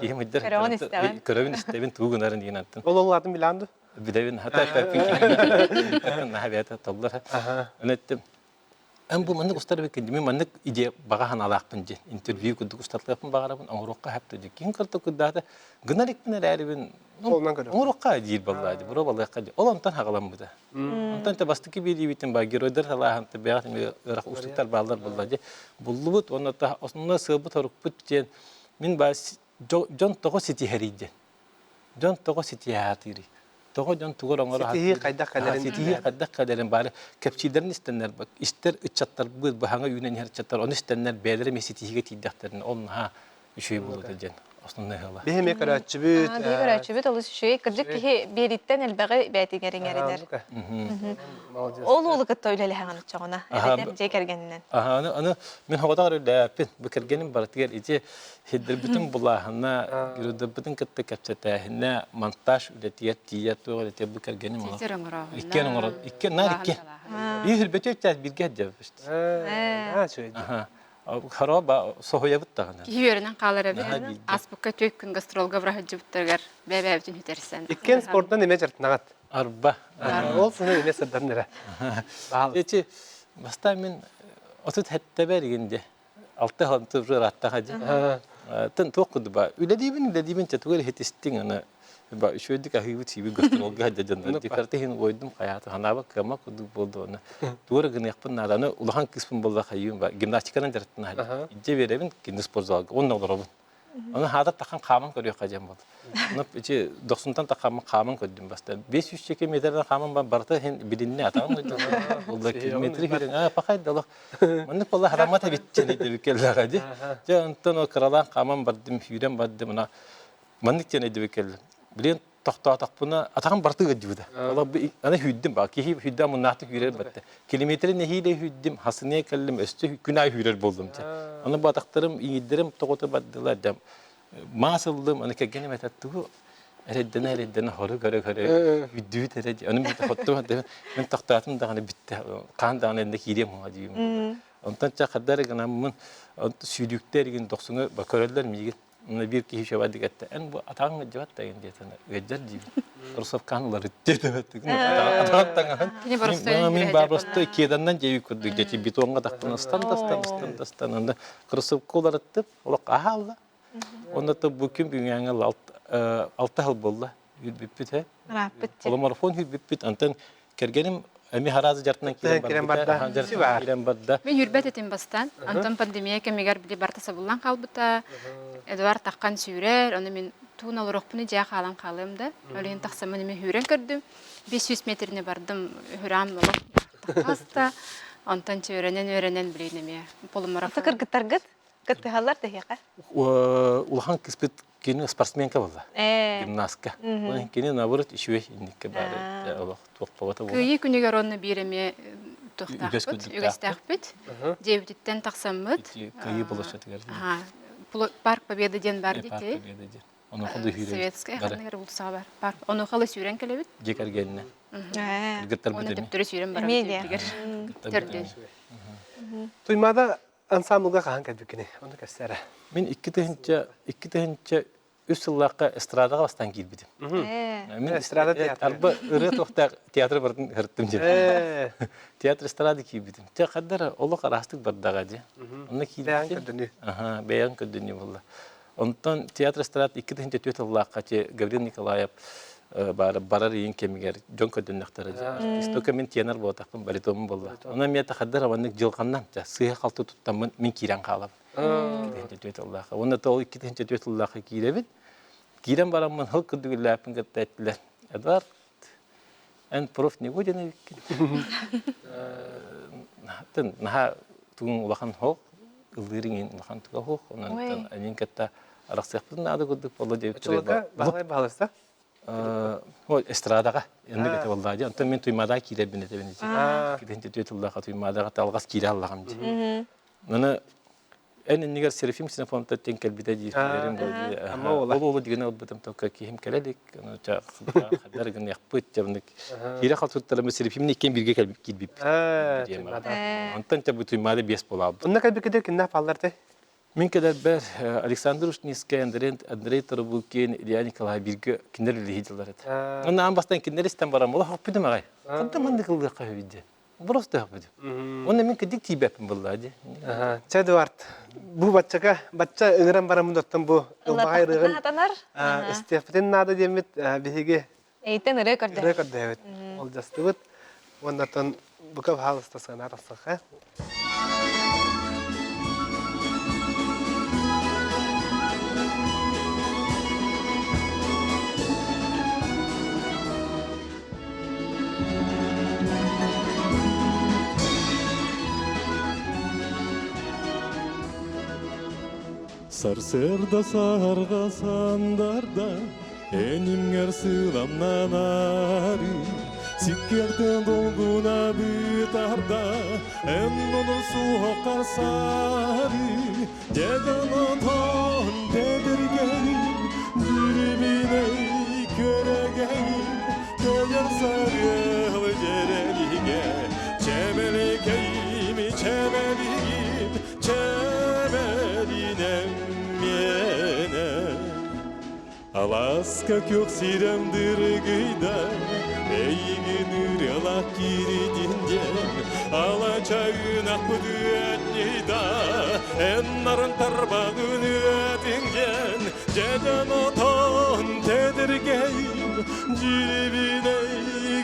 Киһим ыйдар. Көрөҕүн истэҕин. Көрөбүн истэбин тугу гынарын диэн аттын. Ол ол атын билан ду? Билэбин хата эппин наһаа бэйэтэ толлор. Аны эттим эн бу маннык устар эбиккин мин маннык идея баҕа санаалаахпын диэн интервью курдук устарлыахпын баҕарабын оҥоруохха сөп дии киһин кырта курдаата гынар икпин эрээрибин оҥоруохха диир баллаа дии боруобалыахха дии ол онтон хаҕаламмыта онтон те бастакы биэриибитин ба геройдар талааһын бэҕэ эмиэ ыарах уустуктар бааллар буолла дии буллубут уонна основной сыалбыт орукпут диэн мин ба дьон тоҕо ситиһэрий диэн Дьон тоҕо ситиһэ Тоҕо дьон тугу оҥоро Ситиһии хайдах кэлэрин ситиһии хайдах кэлэрин баары кэпсииллэрин истэннэр истэр ыччаттарбыт быһаҥа үүнэн иһэр ыччаттар ону истэннэр бэйэлэрэ эмиэ ситиһиигэ тиийдэхтэринэ ол наһаа үчүгэй буолуо диэн. Основной ыала. Биһи эмиэ көрөөччүбүт. Биһи көрөөччүбүт олус үчүгэй. Кырдьык киһи биэриттэн элбэҕи бээтигэр иҥэринэр. Ол уолу кытта үлэлэһэҕин оччоҕуна, эбэтэр дьиэ кэргэнинэн. Аха, аны, аны мин хоҕотоҕор үлэлээппин. Бу кэргэним барытыгар ити сирдэрбитин булааһына, геройдарбытын кытта кэпсэтээһинэ, монтаж үлэтигэр тиийэ туох үлэтигэр бу кэргэним олох. Титир оҥорооһунна. Иккиэн оҥорор, иккиэн, наар иккиэн. Биир хүрбэтүө чаас бииргэ сылдьабыт. Аха. Хороба соһуйабыт даҕаны. Киһи үөрэнэн хаалар эбит. Ааспыкка түөрт күн гастролга быраһыдьыбыттарыгар бэйэ-бэйэбитин сүтэрсэн. Иккиэн спортан эмэ дьарыктанаҕыт. Арба. Ол сыны эмэ сырдан эрэ. Эти бастаан мин отут хэттэбэр игинде алты халанты уже ырааттаха ди. Тын туох курду ба үлэлиибин үлэлиибин чатугар иһитистиҥ аны ба үчүгэйдик аһыыбыт сиибит гастролга сылдьа дьоннор дикарты иһин уойдум хайааты ханаабак кыама курдук буолду аны туора гыныахпын наада аны улахан кыыспын буолла хайыым ба гимнастиканан дьарыктана илдьэ биэрэбин кинини спортзалга уонна олоробун Аны хаата тахан хааман көрүөххэ диэн буолла. Аны ити дохсунтан тахаммын хааман көрдүм баста. 500 чеки метрден хааман бар барыта иһин билиннэ атаҕым Булла километри кирен аа пахай дало. Маннык буолла хараммат эбитчен диэбит келлэҕэ ди. Дьэ онтон ол кыралаан хааман бардым, сүүрэн бардым. Ына маннык диэн өйдөбүл кэллэ. Билин тохтоотохпуна атаҕым барыта ыалдьыбыта. Аны сүүрдүм ба киһи сүүрдэ муннаахтык сүүрэр батта. Километры нэһиилэ сүүрдүм, хасыныа кэллим, өстө күн аайы сүүрэр буоллум дьэ. Аны бу атахтарым, иҥиирдэрим тоҕото бардылар дьэ. Маас ыллым, аны кэргэним этэр тугу эрэйдэнэ эрэйдэнэ хору көрө көрө үрдүүт эрэ дии. Аны хоттум мин тохтоотум даҕаны бүттэ. Хаан даҕаны эннэ киириэм уҥа диибин. Онтон чэ хардары гынаммын сүүрүүктэр игин дохсуҥа көрөллөр миигин. Мына биир киһи үчүгэйдик эттэ, эн бу атаҕыҥ ыалдьыбат да диэтэ, ыалдьар диибин. Кроссовканы уларыт диэтэ. Атаҕын таҥаһын. Мин баар простой кеданнан диэбит курдук дьэ бетоҥҥа тахтан ыстан да ыстан ыстан да ыстан онно кроссовка уларыттым олох аһаалла. Онно бу күн бүгүҥҥэ алта сыл буолла үрбүппүт ээ. Ырааппыт. Полумарафон үрбүппүт. Онтон кэргэним эми хараазы дьартынан киирэн барда. Киирэн барда. Мен үрбэт этим бастаан. Антон пандемия кэмигэр били барта сабыллан хаалбыта. Эдуард таххан сүүрэр, ону мин туун олорохпуну дьээ хаалан хаалыам да. Ол иһин тахсаммын эми сүүрэн көрдүм. 500 метрини бардым, хүрэҕим олох таххаста. Онтон үөрэнэн үөрэнэн билин эмиэ полумарафон. Кыргыттаргыт Кыттыһаллар тэһиэхэ. Улахан кыспыт кини спортсменка буолла. Гимнастка. Кини наоборот үчүгэй инникке баары олох туох баҕата буолла. Кыайыы күнүгэр онно биир эмиэ туохтаахпыт, үгэстээхпит. Дьиэбититтэн тахсаммыт. Кыайыы площадыгар. Парк Победы диэн бар дии. Парк Победы диэн. Онуоха да сүүрэн. Советская ханныгар уулуссаҕа бар. Парк. Онуоха ла сүүрэн кэлэбит. Дьиэ кэргэнинэ. Кыргыттарбыт эмиэ. Төптөрү сүүрэн барабыт. Төрдүн. Туймаада Ансаамбылга хаһан кэлбиккиний? Ону кэпсээ эрэ. Мин 2003 сыллаахха эстрадаҕа бастаан киирбитим. Мин эстрада театр. Арба ырыа туохтаах театры бардын ырыттым диэн. Театр эстрада киирбитим. Те хаддара олох араастык бардаҕа дии. Онно киирбитим. Бэйэҥ көрдөнүү. Аха, бэйэҥ көрдөнүү буолла. Онтон театр эстрада 2004 сыллаахха Гаврил Николаев баар барар ийин кэмигэр дьон көрдөннөхтөрө дии. Только мин тенор буолтахпын, баритонум буолла. Онон миэтэ хаддар аваннык дьылҕаннан сыыһа-халты туттаммын мин киирэн хаалабын. 2004 сыллаахха. Уонна ол 2004 сыллаахха киирэбин. Киирэн бараммын хыл курдук үллээппин кытта эттилэр. Эдуард, эн проф не годен эбиккин. Наһаа тугун улахан хоох, ыллыыр иҥин улахан туга хоох. Онон эниин кытта арахсыахпытын наада курдук буолла диэбит. Оччолорго Баһылай Баһылайста? Ой, эстрадаҕа инник этэ буоллаа дии. Онтон мин Туймаада киирэрбин этэбин ити. Кидин түтүө тыллаах Туймаадаҕа талҕас киирэ аллаҕым дии. Аны эн иннигэр Серафим Ксенофонтов диэн кэлбитэ дии билэрим дии. Ол уолу дигэн ылбытым только киһим кэлэ илик. Хаддар гыныахпыт дьабынык. Киирэ халтыттарым Серафимни иккиэн бииргэ киирбиппит. Онтон те бу Туймаада биэс буолаабыт. Онно кэлбиккитэ кимнээх бааллар те? Мин кэлэрбэр Александр Ушницкай, Андрей, Андрей Тарабукин, Илья Николаев бииргэ кинилэр үлэлии дьыллар этэ. Онно аан бастаан кинилэр истэн баран, олох хоппутум аҕай. Ханта маннык ыллыахха үһү диэн. Просто хоппутум. Онно мин кырдьык тиийбэппин буоллаа дии. Чэ, Эдуард, бу баччака, бачча ыҥыран бараммын оттон бу ылбаҕай ырыаҕын хатанар. истиэхпитин наада диэммит биһиги Эйтэн ырыа көрдөһөбүт. Ырыа көрдөһөбүт. Олдьастыбыт. Уонна оттон бука баһаалыста сыана тахсахха. Сарсыарда саһарҕа сандарда, Энимҥэр сыламнанаары, Сиккиэртэн долгуна бытарда, Эн ону суоххар саары, Дьэдьэн отон тэдиргэйин, Дьүрүбүнэй көрөгөйүн, Төйөр сарыал дьэрэлигэ, Чэмэликэйим, чэмэлигим, Чэмэлинэм миэнэ. Алааска күөх сирэм дыргыйда, Эйигин ырыалаах киирдин диэн, Алача ынахпыт ыанньыйда, Эн нарын тарбаҕын үөтүҥ диэн, Дьэдьэн отон тэдиргэйим, Дьирибинэй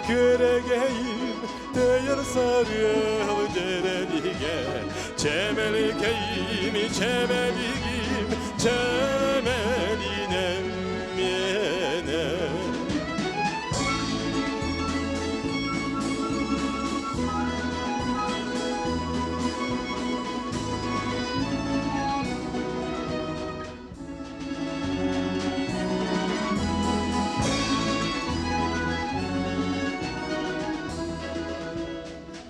күөрэгэйим, Тэйэр сарыал дьэрэлигэ, Чэмэликэйим, чэмэлигим, чэмэлинэм миэнэ.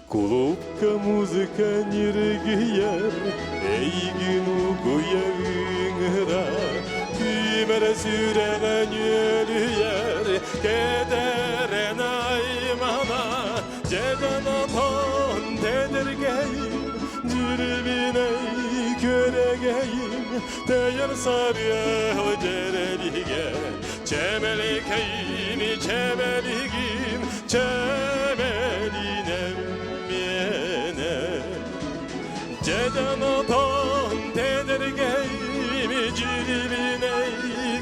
Кулуупка музыка ньиргийэр, эйигин угуйа ыҥырар, ким эрэ сүрэҕэ нүөлүйэр, кэтэрэн аймана, дьэдьэн отон тэтэргэйим, дьүрүбүнэй күөрэгэйим, Тэйэр сарыал дьэрэлигэ, Чэмэликэйим, чэмэлигим, чэмэлинэм миэнэ. Дьэдьэн отон тэтэргэйим, дьирибинэй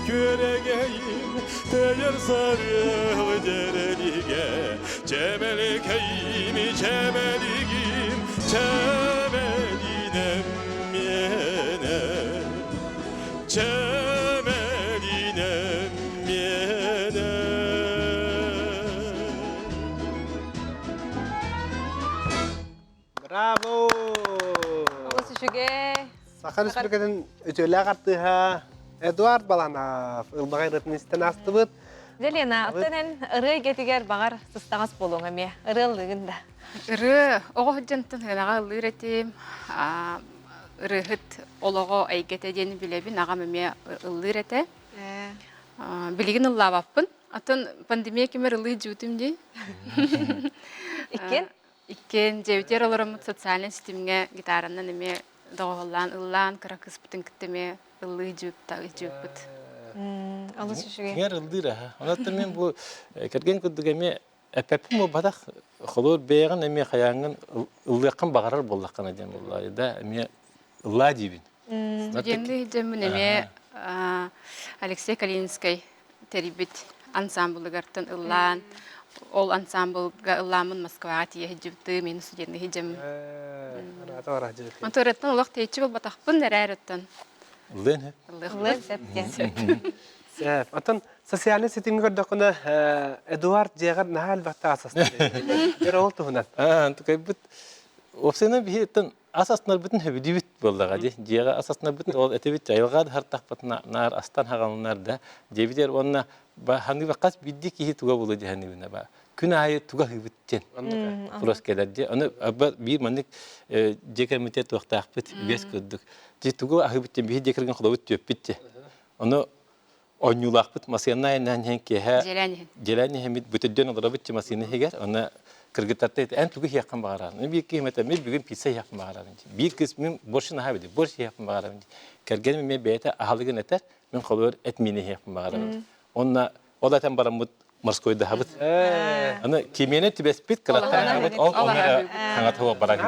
күөрэгэйим, Тэйэр сарыал дьэрэлигэ, Чэмэликэйим, чэмэлигим, чэмэлинэм миэнэ. Чэмэлинэм миэнэ. Браво! Олус үчүгэй. Саха Республикатын үтүөлээх артыыһа Эдуард Баланов ылбаҕай ырыатын истэн аастыбыт. Дьэ, Лена, оттон эн ырыа эйгэтигэр баҕар сыстаҕас буолуоҥ эмиэ. Ырыаллыыгын да. Ырыа оҕо сылдьантан ырыаҕа ыллыыр этим. Ырыаһыт олоҕо эйгэтэ диэн билэбин. Аҕам эмиэ ыллыыр этэ. Билигин ыллаабаппын. Атын пандемия кэмэр ыллыы дьуутум дии. Иккиэн? Иккиэн дьиэбитигэр олороммут социальнай ситимҥэ гитаранан эмиэ доҕуһуоллаан ыллаан кыра кыыспытын кытта эмиэ ыллыы дьууппут. Олус үчүгэй. Кинилэр ыллыыр аһа. Онон мен бу кэргэн курдук эмиэ эппэппин буолбатах холобур бэйэҕин эмиэ хайааҥҥын ыллыаххын баҕарар буоллаххына диэн буоллаҕа да эмиэ ыллаа диибин. Студенныы сылдьаммын эмиэ Алексей Калининскай тэрийбит ансаамбылыгартан ыллаан, ол ансаамбылга ыллааммын Москваҕа тиийэ сылдьыбытым, мин студенныы сылдьаммын. Онтон ырыаттан олох тэйиччи буолбатахпын, эрээр оттон. Ыллыан Ыллыан сөп диэн. Сөп. Оттон социальнай ситимҥэ көрдөххүнэ, Эдуард дьиэҕэр наһаа элбэхтэ аасастар. Дьэр ол туһунан. Аа, тукайбыт. Уопсайынан биһиттэн ас астынарбытын сөбүлүүбүт буоллаҕа дии. Дьиэҕэ ас астынарбытын ол этибит айылҕа да хартахпытына наар астан хаҕалынар да диэбитигэр уонна ханыыба хас биирдии киһи туга буолуо дии саныыбын ба күн аайы туга аһыыбыт диэн вопрос кэлэр дии. Аны биир маннык дьиэ кэммитэ туохтаахпыт үгэс курдук. Дьи тугу аһыыбыт диэн биһи дьиэ кэргэн холобут түөппүт дии. Ону Онньуулаахпыт массыына айаннаан иһэн киэһэ Дьиэлээн иһэн. дьиэлээн иһэммит бүтүрдүөн олоробут чи массыына иһигэр онно кыргыттарта эн тугу иһиэххин баҕараҕын биир киһим этэ мин бүгүн пицца иһиэхпин баҕарабын дии биир кыыс мин борщ наһаа билэр борщ иһиэхпин баҕарабын дии кэргэним эмиэ бэйэтэ аһылыгын этэр мин холобур эт миин иһиэхпин баҕарабын онно ол этэн бараммыт морскойдаһабыт аны кимиэнэ түбэспит кыраттан ол ону эрэ хаҥатыа барар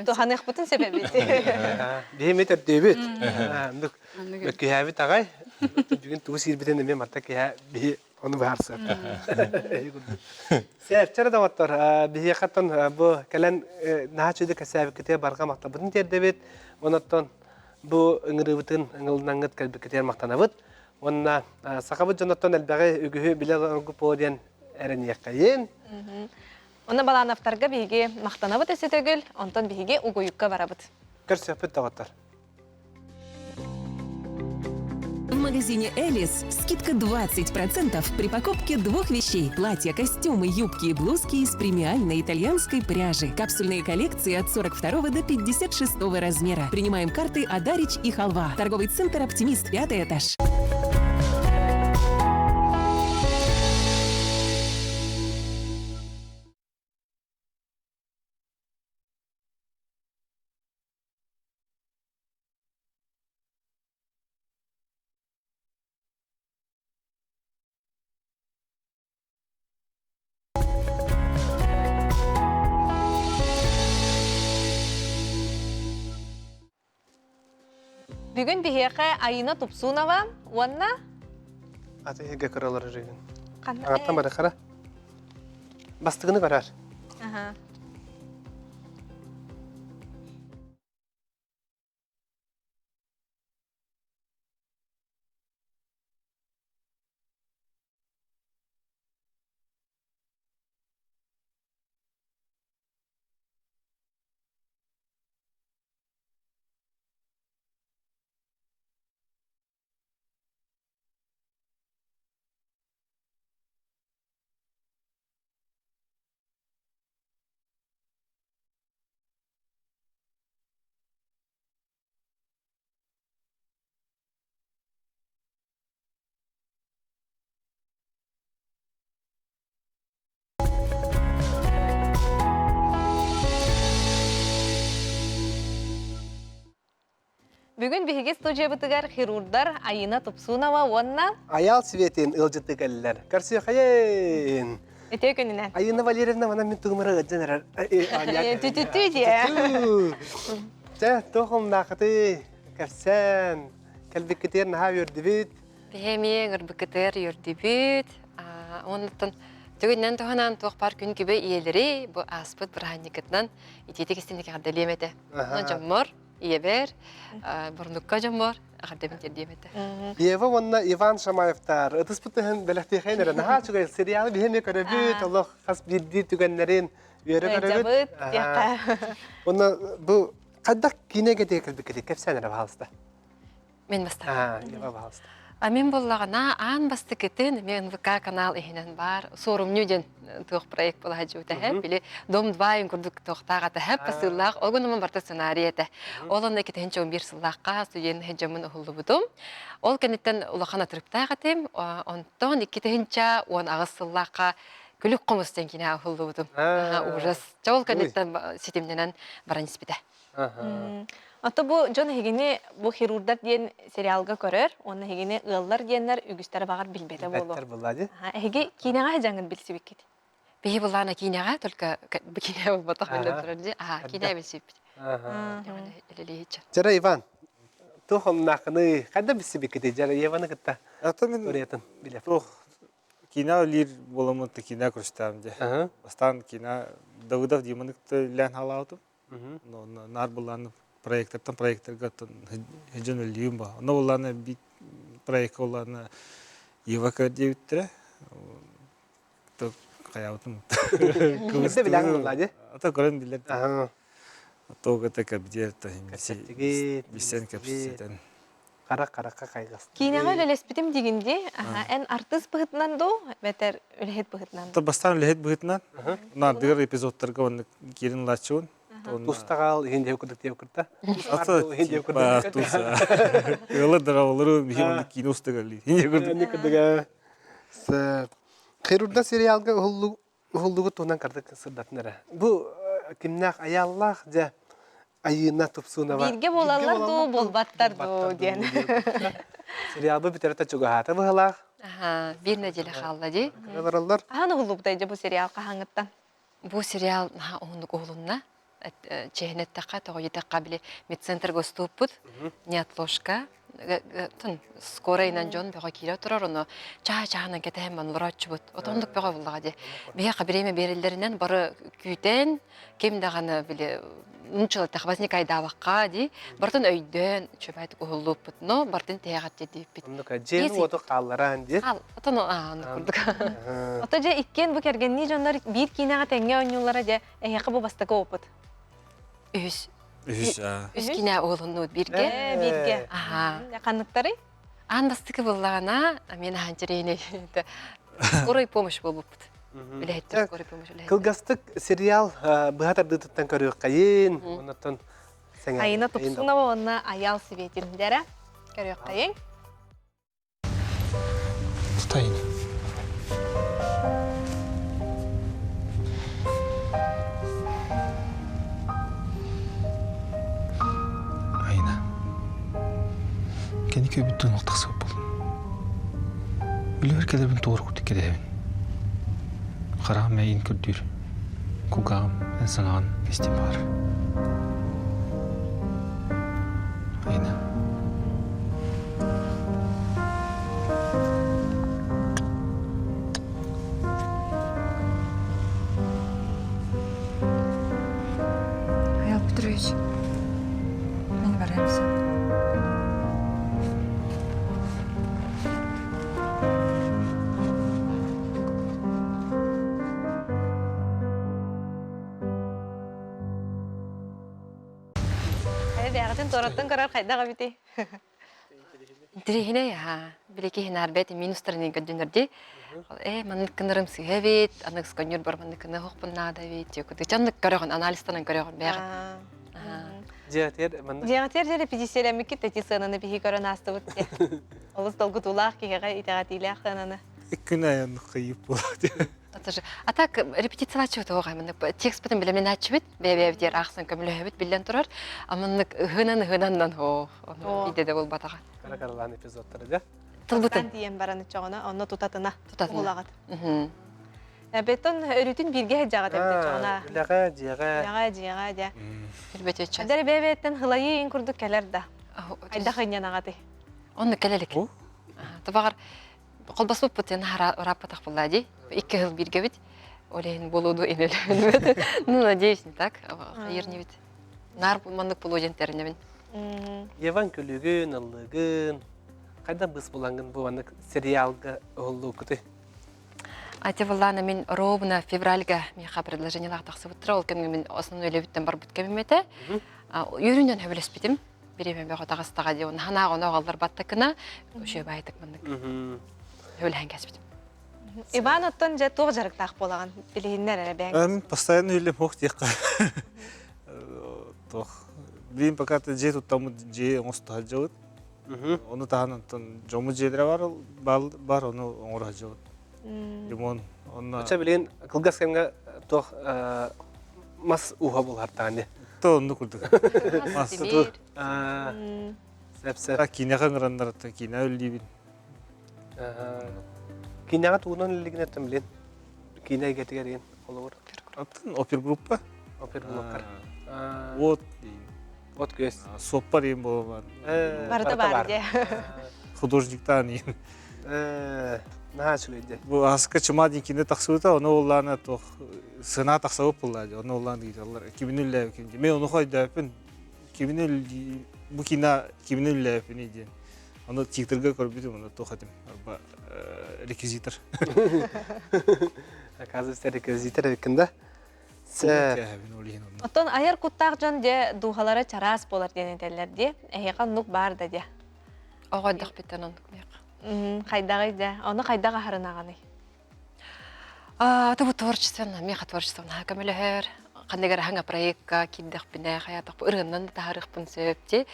Туһаныахпытын сөп эбит. Биһими төрдүбүт. Мөккүһээбит аҕай. Бүгүн тугу сиирбитин эмиэ марта киһэ биһи ону быһаарсыа. Сээпчэрэ доҕоттор, биһиэхэттэн бу кэлэн наһаа чуйда кэсээбиккитигэр барҕа махталбытын тиэрдэбит. Онон бу ыҥырыыбытын ыҥылынаҥҥыт кэлбиккитигэр махтанабыт. Уонна сахабыт дьоноттон элбэҕи үгүһү билэ олоргут буолуо диэн эрэниэххэйин. Онно Балановтарга биһиги махтанабыт өссө төгүл, онтон биһиги угуйукка барабыт. Көрсүөхпүт доҕоттор. магазине «Элис» скидка 20% при покупке двух вещей – платья, костюмы, юбки и блузки из премиальной итальянской пряжи. Капсульные коллекции от 42 до 56 размера. Принимаем карты «Адарич» и «Халва». Торговый центр «Оптимист», пятый этаж. Бүгүн биһиэхэ Айына Тупсунова уонна Аты иһигэ кыралар жигин. Аңаттан бары хара. Бастыгыны көрөр. Аха. Бүгүн биһиги студиябытыгар хирурдар Айына Тупсунова уонна Аял Светин ыалдьыты кэллэр. Көрсүөхайын! Үтүө күнүнэн. Айына Валерьевна манан мин тугумара ыалдьан эрэр. Тү-тү-тү диэ. Чэ, туох умнаахыты кэпсээн, кэлбиккитигэр наһаа үөрдүбүт. Биһэмиэ ыҥырбыккытыгар үөрдүбүт. Оннуттан түгүннэн туһанан туох баар күн күбэ ийэлэри бу ааспыт бырааһынньыкытынан итиитик истинник эҕэрдэлиэм этэ. Онон дьоммор, ийэбэр, бурнукка дьоммор эҕэрдэбин тиэрдиэм этэ. Ева уонна Иван Шамаевтар ытыспыт тыһын бэлэхтиэхэйин эрэ наһаа үчүгэй сериалы биһиэми көрөбүт, олох хас биирдии түгэннэрин үөрэ көрөбүт. Уонна бу хайдах киинэгэ кэлбиккитий кэпсээн эрэ баһаалыста. Мен бастаан. А мен боллаҕына аан бастакытын эмиэ НВК канал иһинэн баар Суорумньу диэн туох проект була сылдьыбыта били Дом 2 курдук туохтаах атаһа посыллаах ол гынан барта сценарий этэ. Ол онно 2011 сыллаахха студент дьоммун уһуллубутум. Ол кэнниттэн улахан атырыктаах этим. Онтон 2018 сыллаахха Күлүк хомус диэн кинигэ уһуллубутум. Ужас. Чэ ол кэнниттэн ситимнэнэн баран испитэ. Ото бу дьон эһигини бу хирурдар диэн сериалга көрөр, уонна эһигини ыаллар диэннэр үгүстэрэ баҕар билбэтэ буолуо. Эһиги киинэҕэ дьаҥын билсибиккит. Биһи буллаана киинэҕэ только бу киинэ буолбатах биллэн турар дии. Аха, киинэ билсибиппит. Дьара Иван, туох омнаахыны хайда билсибиккитий Дьара Еваны кытта Ата мин ырыатын билэр. туох Киинэ үлэлиир буоламмын киинэ көрүстэҕим дии. Бастаан киинэ Давыдов Диманы кытта үлэлээн хаалаабытым. Наар былааны проектортан проекторга сылдьан үлэлиибин ба. Онно былааны биир проекка былааны Ева диэбиттэрэ. Хайаабытым. Кыбыстыы билэҕин буоллаа дии. Ата көрөн билэр. Туох это кэбдиэр билсэн кэпсэтэн. Харах харахха хайҕас. Киинэҕэ үлэлэспитим дигин дии. Эн артыыс быһыытынан дуу, эбэтэр үлэһит быһыытынан дуу? Бастаан үлэһит быһыытынан. Наардыгар эпизодтарга оннук киирин ылааччыбын. Тустаҕал иһин диэбит курдук диэбит курда. Ата иһин диэбит курдук. Туса. Ыалар даралары биһи оннук киинэ устагалли. Иһин курдук. Курдук. Хирурда сериалга уһуллугу туһунан кырдык сырдатын эрэ. Бу кимнээх айааллаах дьэ Айыына Тупсунова. Бииргэ буолаллар дуу, буолбаттар дуу диэн. Сериалбы бүтэрэ чугаһаата быһалаах. Аха, биир неделя хаалла дии. Олороллор. Хаһан уһуллубутай дьэ бу сериал хаһааҥҥыттан? Бу сериал наһаа уһуннук уһулунна. Чиэһинэ эттэххэ, тоҕо диэтэххэ, били медцентрга устууппут неотложка скорайынан дьон бөҕө киирэ турар, ону чаа-чаанан кэтэһэн манна олорооччубут. Отоннук бөҕө буллаҕа дии. Биһиэхэ бириэмэ биэрэллэринэн бары күүтэн, ким даҕаны били нуччалаттах возникайдаабакка дии, барытын өйдөөн, үчүгэйдик уһуллууппут, но барытын тиһэҕэр тиэрдибиппит. Оннук дьиэни уоту хааллараан дии. Отон оннук курдук. Ото дьэ иккиэн бу кэргэннии дьоннор биир киинэҕэ тэҥҥэ оонньууллара дьэ эһиэхэ бу бастакы опыт. Үһүс. Үһүс. Үс киинэ уһулуннубут бииргэ. Бииргэ. Аха. Ханныктарый? Аан бастакы буллаҕына, мен ахан чирейней скорой помощь буолбуппут. Үлэһиттэр скорой помощь үлэһиттэр. Кылгастык сериал быһа тардыытыттан көрүөххэйин, оннуттан сэҥээрин. Айына Тупсунова уонна Аял Светин дэрэ көрүөххэйин. Тутайын. Айна. Кини көбүттэн ол тахсыбыт буолун. Үлүгэр кэлэбин туора курдук кэтэһэбин. Хараҕым эйин көрдүүр. Кулгааҕым эн саҥаҕын истин баҕар. Айна. Аял Петрович, мин барыам сөп. Бэйэҕитин туораттан көрөр хайдах эбитий? Интэриэһинэй аһаа. Били киһи наар бэйэтин минустарын көрдүнэр дии. Ээ, маннык гынарым сыыһа эбит, аныгы сканер бар маннык гына оһохпун наада эбит диye курдук. Дьоннук көрөҕүн, анализтанан көрөҕүн бэйэҕин. Дьиэтигэр манна Дьиэҕитигэр дьэ репетициялэммиккит эти сыананы биһи көрөн аастыбыт диye. Олус долгутуулаах киһиэхэ итэҕэтиилээх сыананы. Күн айан кыйып буолар Это А так репетициялааччыбыт оҕо маннык текстпытын билэмнэнээччибит, бэйэ-бэйэбитигэр аахсан көмөлөһөбүт биллэн турар. А маннык ыһынан ыһынаннан оо, ону биирдэ да буолбатаҕа. Кара-каралаан эпизодтары да. Тылбытын. тиийэн баран иччоҕуна, онно тутатына. Тутатына. Уһулаҕыт. Бетон өрүтүн бииргэ сылдьаҕыт эбит чоҕуна. Үлэҕэ, дьиэҕэ. Үлэҕэ, дьиэҕэ, дьэ. Түрбөтүөччү. Дьэ бэйэ-бэйэттэн хылайыы ин курдук кэлэр да. Айдах ынньанаҕатый. Онно кэлэлик. Табаҕар холбоспуппут диэн ырааппатах буолла дии. Икки сыл бииргэбит. Ол иһин буолуоду инэлэбин. Ну, надеюсь, не так. Хайыр небит. Нар маннык буолуо диэн тэринэбин. Еван күлүгүн, ыллыгын, хайда быс булангын бу маннык сериалга уһуллууккутуй? Ати буллаана мин ровно февральга миэхэ предложениелаах тахсыбыттара. Ол кэмҥэ мин основной үлэбиттэн барбыт кэмим этэ. Үөрүүнэн сөбүлэспитим. Бириэмэ бөҕө таҕыстаҕа дии. Оны ханаах ону оҕоллор баттакына үчүгэй баайтык маннык сөбүлэһэн кэспитим. Иван оттон дьэ туох дьарыктаах буолаҕын билиһиннэр эрэ бэйэҥ. Эм постоянно үлэм ох диэххэ. Туох билим пока дьиэ туттаммыт дьиэ оҥосто сылдьабыт. Ону таһынан онтон дьоммут дьиэлэрэ бар бар ону оҥоро сылдьабыт. Лимон онно Оча билигин кылгас кэмҥэ туох мас ууһа булһартаҕын То онну курдук. Мас тимир. Сөп сөп. Киинэҕэ ыҥыраннар киинэ үллүүбүн. Киинэҕэ тугунан үллигин эттем билин. Киинэ эйгэтигэр иин холобур. Аттын опергруппа. Опергруппа. Вот. От күөс. Суоппар иин буолар. Барыта бар дии. Художниктаан иин. Наһаа үчүгэй Бу аска чума диэн кине тахсыбыта, ону уллаана туох сына тахсабыт булла дии, ону уллаан ыыталлар. Кимин үллээбикин дии. Мен ону хойдооппун. Кимин бу кина кимин үллээбиппиний диэн. Ону титрга көрбүтүм, ону туох этим, арба реквизитор. Оказывается, реквизитор эбиккин да? Оттон айар куттаах дьон дьэ дууһалара чараас буолар диэн этэллэр дии. Эһиэхэ оннук баар да дии. Оҕо эрдэхпиттэн оннук миэхэ. Хайдаҕый дьэ? Ону хайдах аһарынаҕыный? Аты бу творчественно, миэхэ творчество наһаа көмөлөһөр. Ханнык эрэ хаҥа проекка киирдэхпинэ, хайаатахпын ырыаннан да таһаарыахпын сөп дии.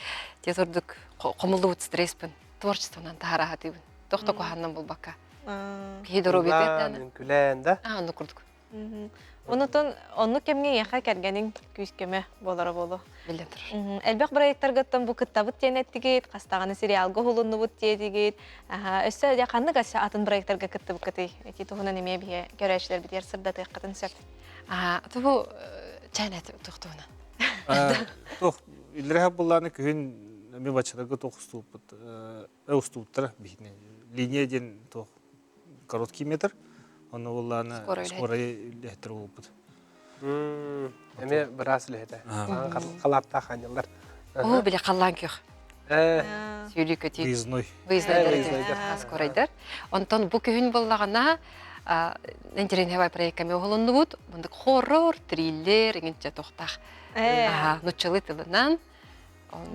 Те турдук хомуллубут стресспин творчествонан таһаара сатыыбын. Туох да куһааннан булбакка. Киһи доруобуйата Күлээн да? Аа, оннук курдук. Онутун оннук кэмҥэ эйиэхэ кэргэниҥ күүс-көмө буолара буолуо. Биллэн турар. Элбэх проекттаргыттан бу кыттабыт диэн эттигит, хастаҕаны сериалга уһулуннубут диэтигит. Өссө дьэ ханнык өссө атын проекттарга кыттыбыккытый? Ити туһунан эмиэ биһи көрөөччүлэрбитигэр сырдатыаххытын сөп. Аа, тубу чайна туох туһунан? Туох иллэрэ буллааны күһүн эми баччаларга туох устууппут устууттара биһини линия диэн туох короткий метр онно буоллаана скорай үлэһиттэр буолбут Эмиэ быраас үлэһитэ. Халааттаах хаанньаллар. Оо, били халлаан күөх. Сүүрүү көтүү. Выездной. Выездной скорайдар. Онтон бу күһүн буоллаҕына интэриэһинэй проекками оһолоннубут. Мындык хоррор, триллер, иҥинчэ тохтаах. Нуччалыы тылынан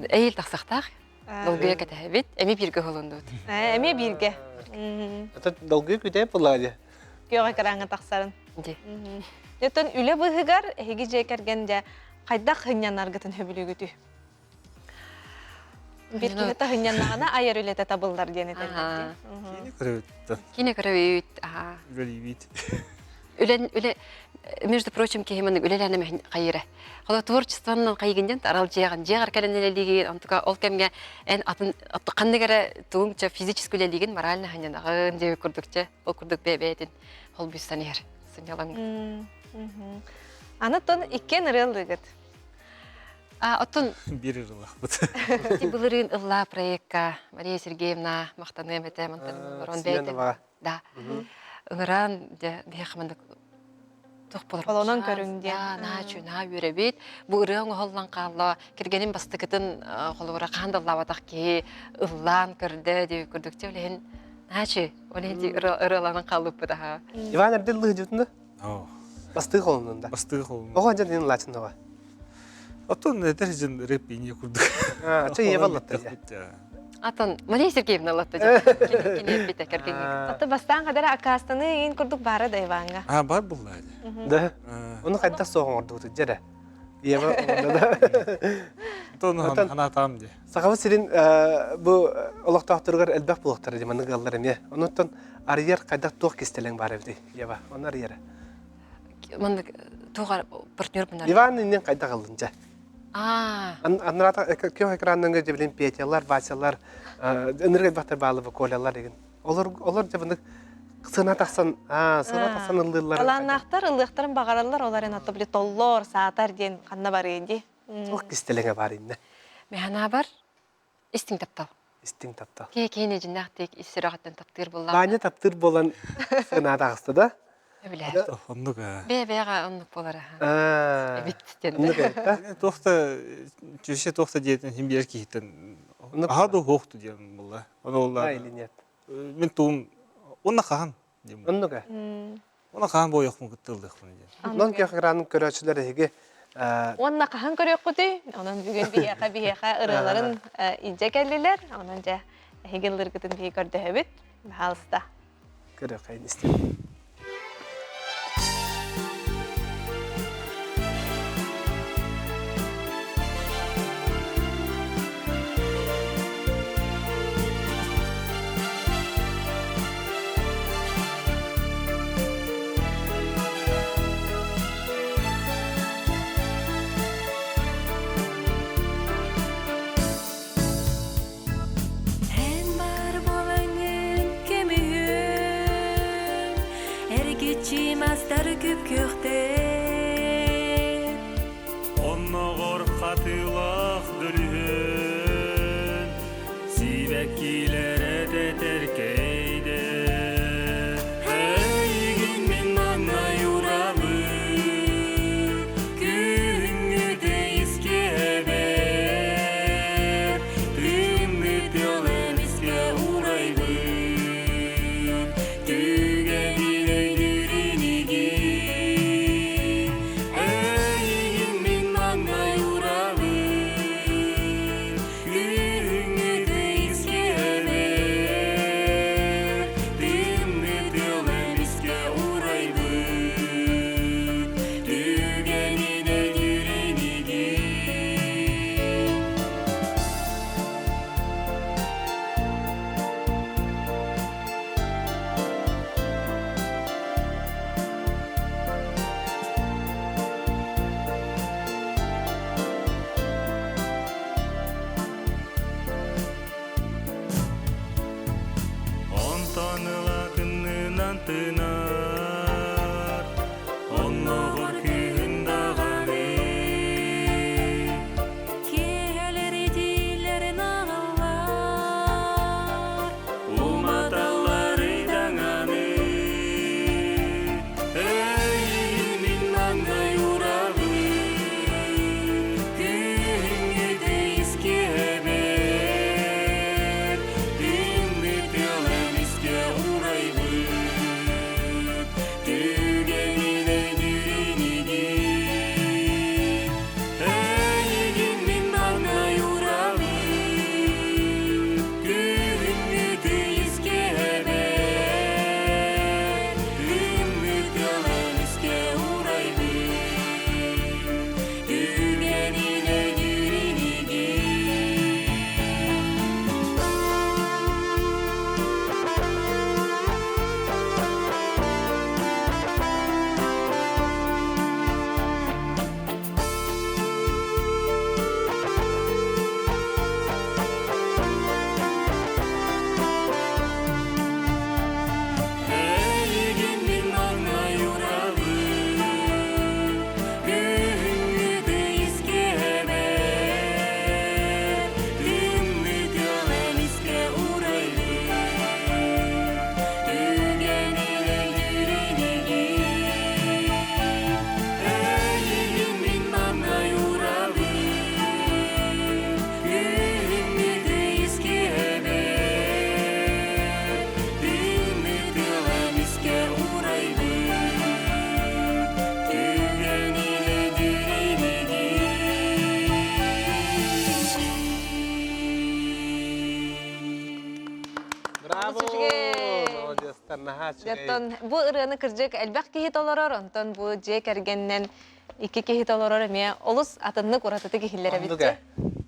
эйил тахсахтаах. Долгуйа кэтэһэбит. Эми бииргэ уһулуннубут. Эми бииргэ. Это долгуйа күтэ буолла Күөх экраҥҥа тахсарын. Ди. Оттон үлэ быыһыгар эһиги дьиэ кэргэн дьэ хайдах сынньанаргытын сөбүлүүгүтүй? Биир киһи таһынньаннаҕына айар үлэтэ табыллар диэн этэллэр. Киинэ көрөбүт. Киинэ көрөбүт. Үлэлиибит. Үлэн үлэ между прочим киһи маннык үлэлээнэ хайыра. Холо творчествоннан хайыгын диэн арал дьиэҕин дьиэҕэр кэлэн үлэлиигин онтука ол кэмҥэ эн атын ханнык эрэ тугуҥ чэ физически үлэлиигин морально ханньанаҕын диэбит курдук чэ ол курдук бэйэтин холбуйсан иһэр сынньалаҥ. Аны тон иккиэн ырыалыыгыт. А, оттон Биир ырылахпыт. Ити былырыын ыллаа проекка Мария Сергеевна махтаныам этэ мантан олорон бэйэтин да ыҥыран дьэ биһиэхэ маннык туох болор Холонон көрүҥ диэн. Да, наһаа үчүгэй, наһаа үөрэбит. Бу ырыа оҥоһуллан хаалла. Кэргэним бастакытын холобура хаһан да ыллаабатах киһи ыллаан көрдө диэбит курдук дьэ ол иһин наһаа үчүгэй. Ол иһин ырыаланан хаалбыппыт аһаа. Иван эрдэ ыллыһыдьытын да? Бастыы холоннун да. Бастыы холоннун. Оҕо дьэ дин лаачын оҕо. Оттон этэр дьин рэп ине курдук. А, чэ ева латта. Атын Мария Сергеевна латта дьэ. Кини эппитэ кэргэҥҥэ. Аты бастаан хадара акаастаны ин курдук баара да Иванга. А, бар булла. Да. Оны хайдах соҕ оҥордубут дьэрэ. Ева да. Тон ханаатаам ди. Сахабыт сирин бу олохтоохторугар элбэх буолуохтара дии маннык ыаллар эмиэ. Онуттан арыйар хайдах туох кистэлэҥ баар эбитий Ева? Оны арыйара. Маннык туох партнер бунар. Иван иннин хайдах ыллын дьэ? Аа. Аннараата күөх экраннан дьэ Петялар, Васялар, ынырык элбэхтэр баалы Колялар деген. Олор олор дьэ бынык сына тахсан, аа, сына тахсан ыллыыллар. Талааннаахтар ыллыахтарын баҕараллар, олар эн ото били толлор, саатар диэн ханна барыа дии. Туох кистэлэҥэ баар иннэ? Механабар истиҥ таптал. Истиҥ таптал. Киһи киһини дьиннээхтик ис сүрэҕиттэн таптыыр буоллаҕына. Баанньа таптыыр буолан сыанаата аҕыста да? Эбилэр. Оннук ээ. Бэйэ-бэйэҕэ оннук буолар аха. Эбит диэн. Оннук эбит да? Туох да чүөсэ туох да диэтин иһин биэр киһиттэн аһа да уһуохту диэн буолла. Ону буолла. Или нет? Мин туум уонна хаһан диэн. Оннук ээ. Уонна хаһан буойуохпун кытта ыллыахпын диэн. Онон көх экранын көрөөччүлэр эһиги Уонна хаһан көрүөххүтүй? Онон бүгүн биһиэхэ биһиэхэ ырыаларын илдьэ кэллилэр. Онон дьэ эһиги ыллыргытын биһиги көрдөһөбүт. Баһаалыста. Көрүөххэйин истиэм. Эн бар буолаҥҥын көмүһүм, эргиччи мастар күп-күөхтэр. Онноҕор хатыылаах дөлүһүн, сибэккилэрэ тэтэркэйдэ. Эйигин мин маҥнай урабын, күһүҥҥү тэйискэ эбэр, тымныы тыал эмискэ урайбыт, түгэнин өйдүүр инигин. Эйигин мин маҥнай урабын. Оттон бу ырыаны кырдьык элбэх киһи толорор, онтон бу дьиэ кэргэнинэн икки киһи толорор эмиэ олус атыннык уратытык иһиллэр эбит.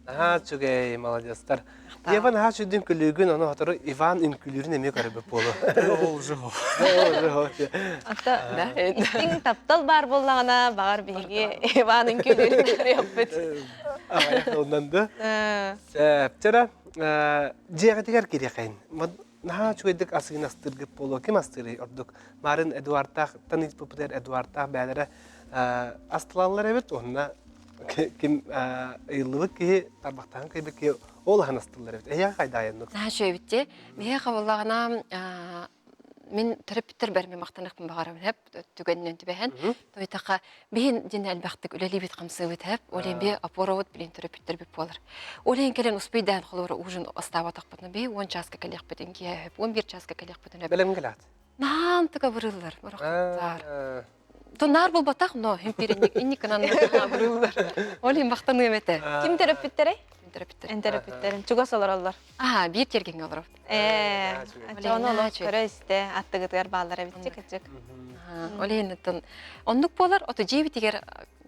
Наһаа үчүгэй, молодецтар. Ева наһаа сүрдүн күлүүгүн, ону сотору Иван үҥкүүлүүрүн эмиэ көрөбүт буолуо. Ата истиҥ таптал баар буоллаҕына, баҕар биһиги Иван үҥкүүлүүрүн көрүөхпүт. Аҕыйах тылынан да. Сөп. Дьиэҕитигэр кириэхэйин. Наһаа үчүгэйдик асыын астыыргыт буолуо. Ким астыырый ордук? Марын Эдуардтаах, тан ыйыппыппытыгар Эдуардтаах бээлэрэ астылаллар эбит. Уонна ким ыйыллыбыт киһи, тарбахтаан кыйбыт киһи ол аһын астыллар эбит. Эһиэхэ хайдаайыннук? Наһаа үчүгэй эбит Биһиэхэ буоллаҕына мин төрөппүттэрбэр мен махтаныахпын баҕарабын хэп түгэнинэн түбэһэн тойтаха биһин дин элбэхтик үлэлиибит хамсыыбыт хэп ол би опоробут билин төрөппүттэрбит буолар ол иһин кэлэн успейдаан холобура ужин астаабатахпытына би уон чааска кэлиэхпитин киэһэ хэп уон биир чааска кэлиэхпитин хэп бэлэм кэлэҕит наан тыка бырыллар барахтар Тоннаар булбатах, но химпиринник инник гынан бырыллар. Ол иһин махтаныам этэ. Ким төрөппүттэрэй? Төрөппүттэр. Эн төрөппүттэрин чугас олороллор. Аа, биир тиэргэҥҥэ олоробут. Ээ, ону олох көрө-истэ аттыгытыгар бааллар эбит кырдьык. Ол иһин оннук буолар, ото дьиэбитигэр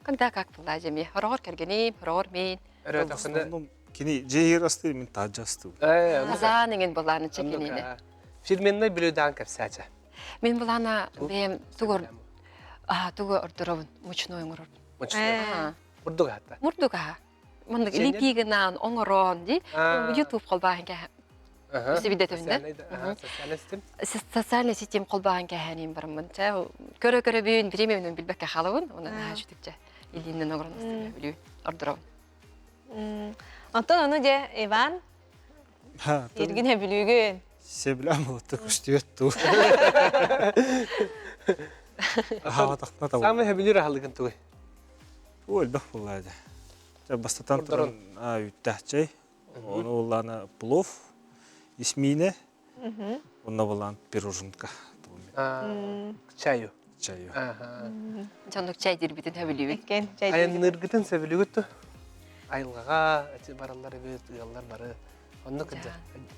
когда как была дьэми. Хороҕор кэргэним, хороҕор мин. Кини дьиэһигэр астыыр, мин таһырдьа астыыбын. Казан иҥин былааны чекинини. Фирменный блюдаан кэпсээчэ. Мин былаана бэйэм тугу тугу ордоробун, мучной оҥоробун. Мучной. Мурдук аһата. Мурдук аһа. Маннык илипиигынан оҥорон дии YouTube холбааһын кэһэ Сибидэтибин Социальный сетим холбааһын кэһэниим бараммын. Чэ, көрө-көрөбүн, бириэмэбинэн билбэккэ хаалабын. Онон наһаа үчүгдүк чэ илииннэн оҥорон астына ордоробун. Оттон ону дьэ Иван Иргин хөбүлүүгүн. Себилэм болотто көстүбэт туу. Аһаабатахпына табыл. Саамай хөбүлүүр аһылыгын тугуй? Уу элбэх буолла дьэ. Дьэ бастатан туран үүттээх чэй, ону буоллаана плов, исмиинэ, онно буоллаан пироженка. Чаю. Чаю. Дьоннук чай диирбитин сөбүлүүбүт. Айанныыргытын сөбүлүүгүт ту? Айылҕаҕа бараллар эбит, ыаллар бары. Оннук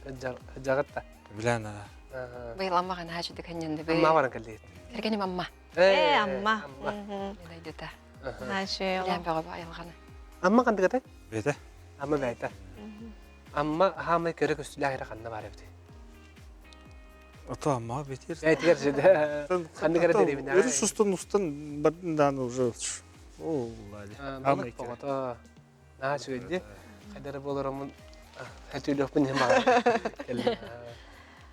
ыдьаҕыт да. Билэн Быйыл аммаҕа наһаа үчүгэй ханньанды. Амма баран кэллигит. Кэргэним амма. Ээ, амма. Дойдута. Билэн бөҕө бу айылҕаны. Амма хандыгатай? Бэйэтэ. Амма бэйэтэ. Амма хаамай көрө көстүүлээх эрэ ханна баар эбит. Ото амма бэтир. Бэйтигэр жиде. Ханнык эрэ дэриэбинэ. Өрүс устун устан бардын дааны уже. О, лади. Балык боҕото. Наһаа үчүгэйди. Хайдары буоларомун хөтүүлүөхпүн иһин баҕар.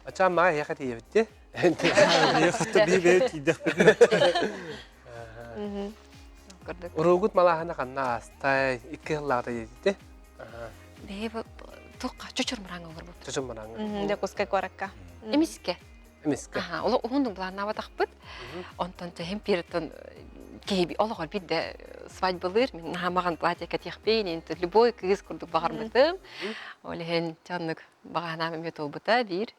Ачаан мага эһиэхэ тиийэбитти. Эһиэхэ бии тиийдэхпитинэ. Уругут малааһына ханна аастай? Икки сыллааҕыта диэтити. Бэйэ туохха чочур мырааҥҥа олорбут. Чочур мырааҥҥа. Дьокуускай куоракка. Эмискэ. Эмискэ. Ол уһун былааннаабатахпыт. Онтон тэһин пиртон киһи олоҕор биирдэ свадьбалыыр мин наһаа маҕан платье кэтиэхпин интэ любой кыыс курдук баҕарбытым. Ол иһин чаннык баҕанаам эмиэ туолбута биир.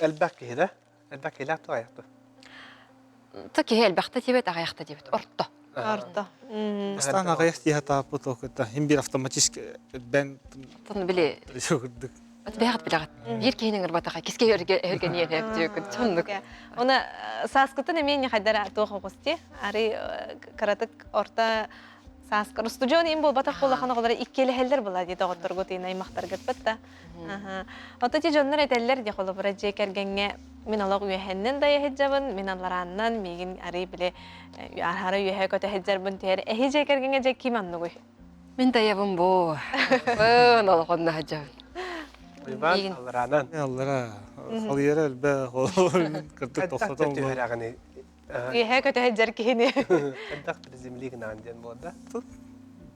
Элбэх киһи да? Элбэх киһилээх туох айахты? То киһи элбэхтэ диэбэт, аҕыйахта диэбит. Орто. Орто. Бастаан аҕыйах тииһэ тааппыт ол кытта хим биир автоматически бен Тон били курдук. Бэҕэт билэҕит. Биир киһини ыҥырбатаха киске өргениэн эптиөкүн чоннук. Она сааскытын эмиэ нехайдара туох оҕусти. Ары кыратык орто сааскар устудьуон им буолбатах буоллахына оҕолор иккиэлэһэллэр була дии доҕотторгут иин аймахтаргыт да. Ото ти дьоннор этэллэр дии холобура дьиэ кэргэҥҥэ мин олох үөһэннэн да иһиддьабын, мин алларааннан миигин арый били архара үөһэ көтө сылдьарбын түһэр. Эһи дьиэ кэргэҥҥэ дьэ ким анныгый? Мин дайабын бу. Бын олоҕонно сылдьабын. Уйбаан аллараанан. Аллара халыйара элбэх кырдык тохтотон түһэрэҕини Үөһэ көтө сылдьар киһини. Хайдах приземли гынаан диэн буолда.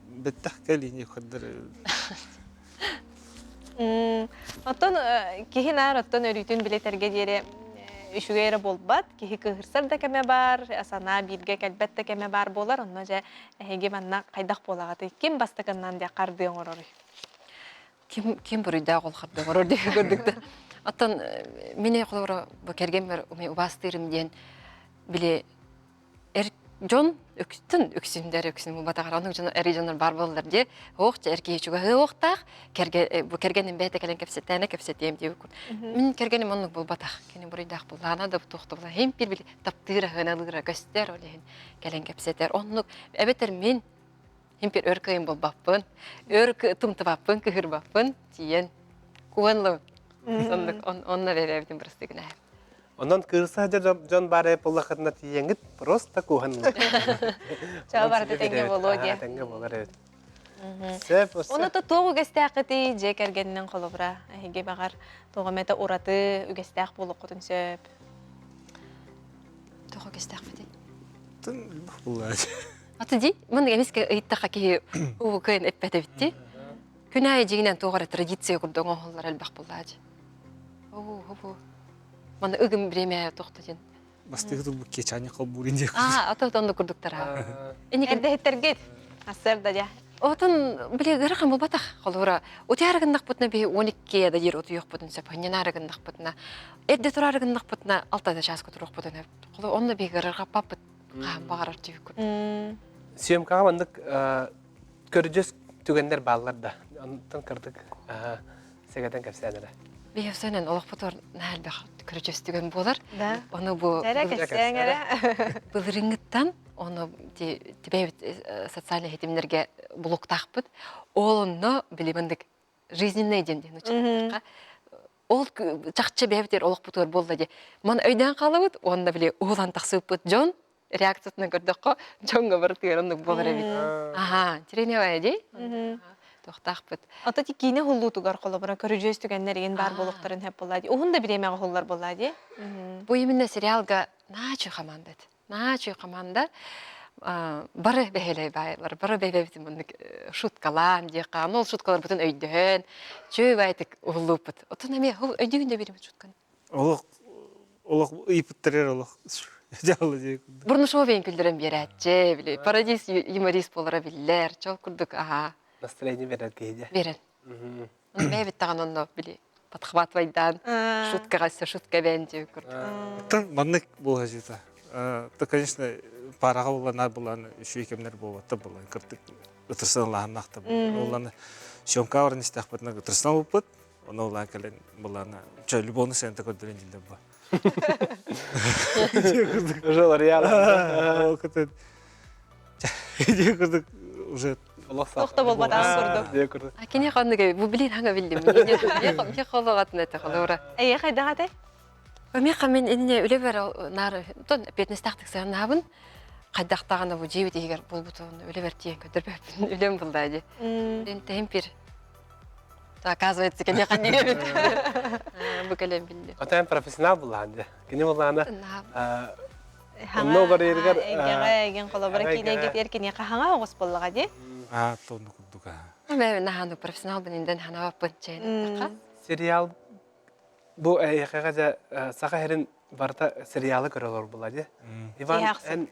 Бэттэх кэлиини көрдөр. Оттон киһи наар оттон өрүүтүн билэтэргэ диэри үчүгэй эрэ буолбат, киһи кыыһырсар да кэмэ баар, санаа бииргэ кэлбэт да кэмэ баар буолар, онно дьэ эһиги манна хайдах буолаҕытый? Ким бастакыннан дьэ хардыы оҥороруй? Ким ким буруйдаах ол хардыы оҥорор диэн көрдүк да. Оттон мин холобура бу кэргэммэр убаастыырым диэн били эр Дьон үксүн үксүндэр үксүн булбатаҕар оннук дьон эрий дьоннор баар буоллар дии. Оох эр киһи чугаһыы уохтаах, кэргэ бу кэргэним бэйэтэ кэлэн кэпсэтээнэ кэпсэтиэм диэбит. Мин кэргэним оннук булбатах. Кини буруйдаах буллаана да туох да була. Хим бир били таптыыра ыналыыра көстөр ол иһин кэлэн кэпсэтэр. Оннук эбэтэр мин хим бир өр кыайын булбаппын, өр тымтыбаппын, кыһырбаппын тиийэн куонлу. Оннук онно бэбэбитин бырастыгына. Онон кыырса сылдьар дьон баар буоллаххытына тиийэҥҥит просто кууһан Чаа барыта тэҥҥэ буолуо диэ. Тэҥҥэ буолар эбит. Сөп, Ону то туох үгэстээххитий дьиэ кэргэнинэн холобура эһиги баҕар туох эмэтэ ураты үгэстээх буолуоххутун сөп. Туох үгэстээхпитий? Тын буллаач. Аты ди, мын эмискэ ыйыттаха киһи уу кыйын эппэт эбитти. Күн аайы дьиҥинэн туох эрэ традиция курдук оҥоһуллар элбэх буллаач. Оо, хобу. Маны ыгым бириэмэ тохто диэн. Бастыгы тылбыт кечани холбуурин диэх. Аа, ото онно курдуктара. Эрдэһиттэргит. Ассыр да дьэ. Отон били ыарахан буолбатах. Холобура, утуйаары гыннахпытына биһи 12 да диир утуйуохпутун сөп, ханньанаары гыннахпытына, эрдэ тураары гыннахпытына 6 да чааска туруохпутун сөп. Холобура, онно биһиги ыарырҕаппаппыт хаһан баҕарар түһүк курдук. Съемкаҕа маннык көрүдьүөс түгэннэр бааллар да. Онтон кырдык сэгэтэн кэпсээн эрэ. Биһиэхсэнэн олохпутугар наһаа элбэх көрүдьүөс түгэн буолар. Да. Ону бу Эрэ кэпсээҥ эрэ. былырыҥҥыттан ону тибэбит социальный ситимнэргэ блоктаахпыт. Ол онно били мындык жизненный диэн диэн учууталларга ол чахчы бэйэбитигэр олохпутугар буолла дии. Маны өйдөөн хаалабыт уонна били уһулан тахсыбыппыт дьон реакциятынан көрдөххө дьоҥҥо барытыгар оннук буолар эбит. Аха, интереснее дии. Туохтаахпыт. Ото ти киинэ уһуллуутугар холобура көрүдьүөс түгэннэр игин баар буолуохтарын сөп буолла дии. Уһун да бириэмэҕэ уһуллар буолла дии. Бу именно сериалга наачу команда эт. Наачу команда бары бэһэлэй баайлар, бары бэйбэбитин маннык шуткалаан диэххэ, ол шуткаларбытын өйдөһөн, чүө баайтык уһуллууппут. Отон эмиэ өйдүүгүн да биримит шутканы. Олох олох ыйыппыттар олох дьаалла дии Бурнушова бэйин күлдөрөн биэрээччи, били парадис юморист буолара биллэр, чол курдук аха. Настроение берер киһи Берер. Бэйбит даҕаны онно били подхватывайдаан шуткаҕа өссө шутка бэйэн дии курдук. Оттон маннык буолаһыта. То, конечно, параҕа булланар булан үчүгэй кэмнэр буолбатта булан кырдык ытырсан лаһаннахта булланы съемка баран истэхпитинэ ытырсан ылбыппыт Ону улаан кэлэн былаана чэ любовный сцена көрдөрөн диллэр ба. Уже лореал. Ол кытын дии курдук уже Тохто болбатаҕын курдук. А кини ханнык бу билин хаҥа биллим. Мне холоҕатын этэ холоура. Эйе хайдах этэй? Миэхэ мин инне үлэбэр наар тон эппиэтинэстээхтик сыһаннаабын. Хайдахтаҕына бу дьиэбит иһигэр булбутун үлэбэр тиийэн көрдөрбөппүн үлэм булла дии. Тиһим пир Оказывается, кэлиэхэ диэбит. Бу кэлэн биллим. Отон профессионал буллаан дьэ. Кини буллаана онно барыырыгар эйгэҕэ эгин холобура киинэйгэ тиэр киниэхэ хаҥа оҕус буоллаҕа дии. Аа, тонну курдук аа. Мэ наһану профессионал бин ханабаппын чэйин Сериал бу эйэхэҕэ дьэ саха сирин барыта сериалы көрөлөр була дии. Иван эн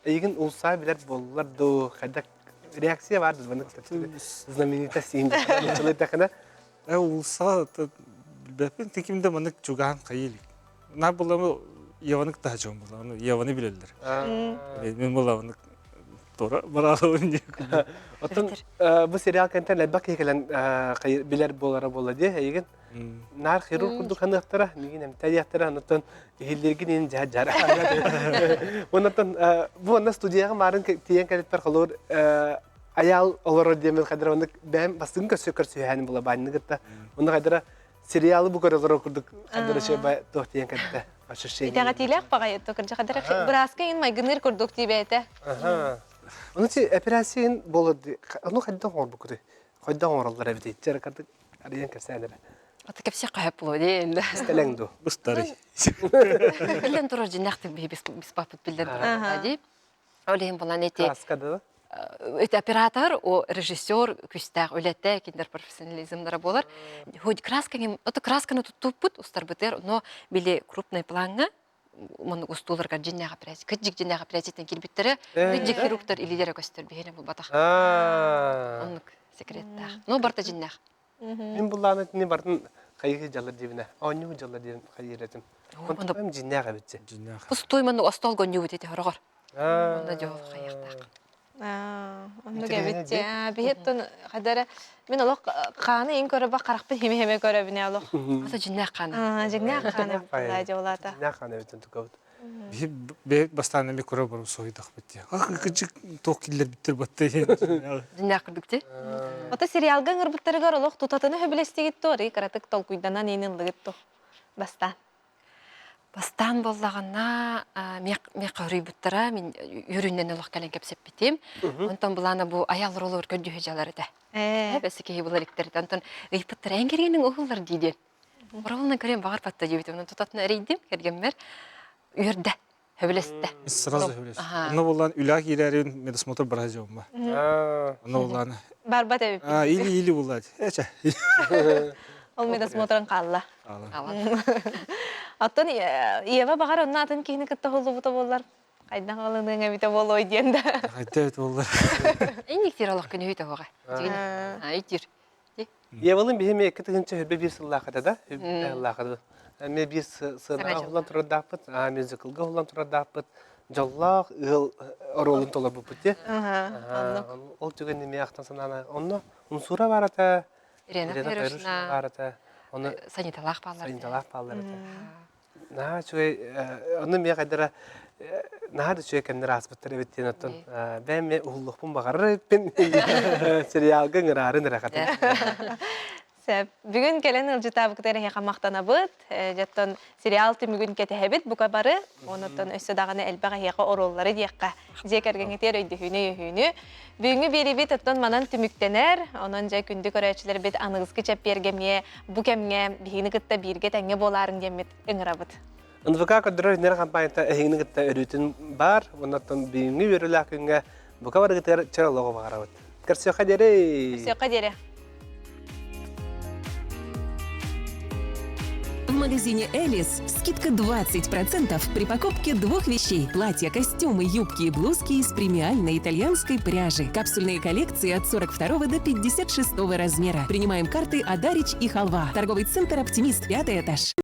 Эйигин улсаа билэр буоллар дуу, хайдах реакция бар дуу, знаменитость иин Э улсаа билбэппин тиким да маннык чугаһан хайыы илик. На буламы Еваны кытта дьон була, аны Еваны билэллэр. Мен буламы тора бараалабын диye. Оттон бу сериал кэнтэн элбэх киһи кэлэн билэр буолара буолла дии эйигин. Наар хирург курдук ханыахтара, мигин эмтээйиэхтэрэ, онтон иһиллиргин иин дьаа дьара. Онтон бу онно студияҕа маарын тиийэн кэлиппэр холуур аял олорор диэмин хайдара оннук бэйэм бастыҥ көрсө көрсүһээн була баанньы кытта. Онно хайдара сериалы бу көрө олорор курдук хайдара шеба туох тиийэн кэлбитэ ощущение. Итэҕэтиилээх баҕайы то кырдьа хайдара бырааска иин майгыныыр курдук тиибээтэ. Ону чи операция болор ону хайдах оҥорбуккутуй? Хайдах оҥороллор эбитий? Чэ кырдык Арыйан кэпсээн эрэ. Ата кэпсиэх хаһап буолуо дии. Истэлэҥ дуу? Быстарый. Биллэн турар дьиннээхтик биһи беспаппыт биллэн турар дии. Ол иһин булан эти Краска да? эти оператор, о режиссер күстээх үлэтэ, киндер профессионализмнара буолар. Хоть красканы, ото красканы туттуппут устарбытыр, но били крупный плаҥҥа маннык устууларгар дьиннээх операция, кыджик дьиннээх операциятын киирбиттэрэ, кыджик хирургтар илиилэрэ көстөр биһиэнэ булбатах. Оннук секреттаах. Ну, барта дьиннээх. Мин буллааны итини бартын хайыы дьаллар диэбинэ, оонньуу дьаллар диэн хайыыр этим. Онтон дьиннээх эбитчи. Дьиннээх. Пустой маннык остуол гонньуубут эти хороҕор. Онно дьол хайыахтаах. Оннук эбит. Биһиттэн хадара мин олох хааны ин көрөбө харахпын химе-химе көрөбүнэ олох. Ата дьиннээх хаана. Дьиннээх хаана дьолата. Дьиннээх хаана эбитин тукабыт. Биһи бэйэт бастаан эми көрө барып соһуйдахпыт дии. Кычык туох киллэрбиттэр батта Дьиннээх курдук ти. Ото сериалга ыҥырбыттарыгар олох тутатыны хөбүлэстигит туорый кыратык толкуйданан иин ыллыгыт ту. Бастаан. Бастаан буоллаҕына миэхэ хоруйбуттара, мин үөрүүнэн олох кэлэн кэпсэппитим. Онтон былаана бу айал роллор көрдүүһү дьалар этэ. Бэс киһи була иликтэр. Онтон ыйыппыттара эн кэргениҥ уһуллар дии диэн. Оруолунан көрөн баҕар батта диэбитим. Онон тутатына эрийдим кэргэммэр. Үөрдэ, хөбүлэстэ. Сразу хөбүлэстэ. Онно буоллаан үлэҕэ киирээрин медосмотр бара дьомма. Онно буоллаан Барбат эбиппит. Или-или буоллаат. Эчэ. Ол медосмотрын хаалла. Оттон Ева баҕар онно атын киһини кытта уһуллубута буоллар, хайдах ылыныаҥ эбитэ буолуой диэн да. Хайда эбит буоллар. Инниктир олох күнүһү тоҕоҕа. Үтүр. Евалын биһи эмиэ 2021 сыллаах этэ да, сыллаах этэ. Эмиэ биир сыанаҕа уһуллан турардаахпыт, мюзиклга уһуллан турардаахпыт. Дьоллоох ыал оруолун толорбуппут дии. Ол түгэн эмиэ ахтан санаана. Онно умсуура баар этэ, Ирена Федоровна баар этэ. Оны Саниталаах бааллар. Саниталаах бааллар этэ. Наһаа үчүгэй, онно эмиэ хайдара наһаа да үчүгэй кэмнэр ааспыттар эбит диэн оттон бэйэм эмиэ уһуллуохпун баҕарар эбиппин сериалга ыҥыраарын эрэ хата. Сөп. Бүгүн кэлэн ыалдьытаабыкытыгар эһиэхэ махтанабыт. Дьоттон сериал түмүгүн кэтэһэбит бука бары. Онуттан өссө даҕаны элбэх эһиэхэ оруоллары диэххэ. Дьиэ кэргэҥҥитигэр өйдөһүүнү-өйөһүүнү. Бүгүҥҥү биэриибит оттон манан түмүктэнэр. Онон дьэ күндү көрөөччүлэрбит аныгыскы чэппиэргэ эмиэ бу кэмҥэ биһигини кытта бииргэ тэҥҥэ буолаарыҥ диэммит ыҥырабыт. НВК көрдөрөр иһинэр хампаанньата эһигини кытта өрүүтүн баар. Оннуттан бүгүҥҥү үөрүүлээх күҥҥэ бука барыгытыгар чөл олоҕу баҕарабыт. Көрсүөххэ диэри! Көрсүөххэ диэри! В магазине «Элис» скидка 20% при покупке двух вещей – платья, костюмы, юбки и блузки из премиальной итальянской пряжи. Капсульные коллекции от 42 до 56 размера. Принимаем карты «Адарич» и «Халва». Торговый центр «Оптимист», пятый этаж.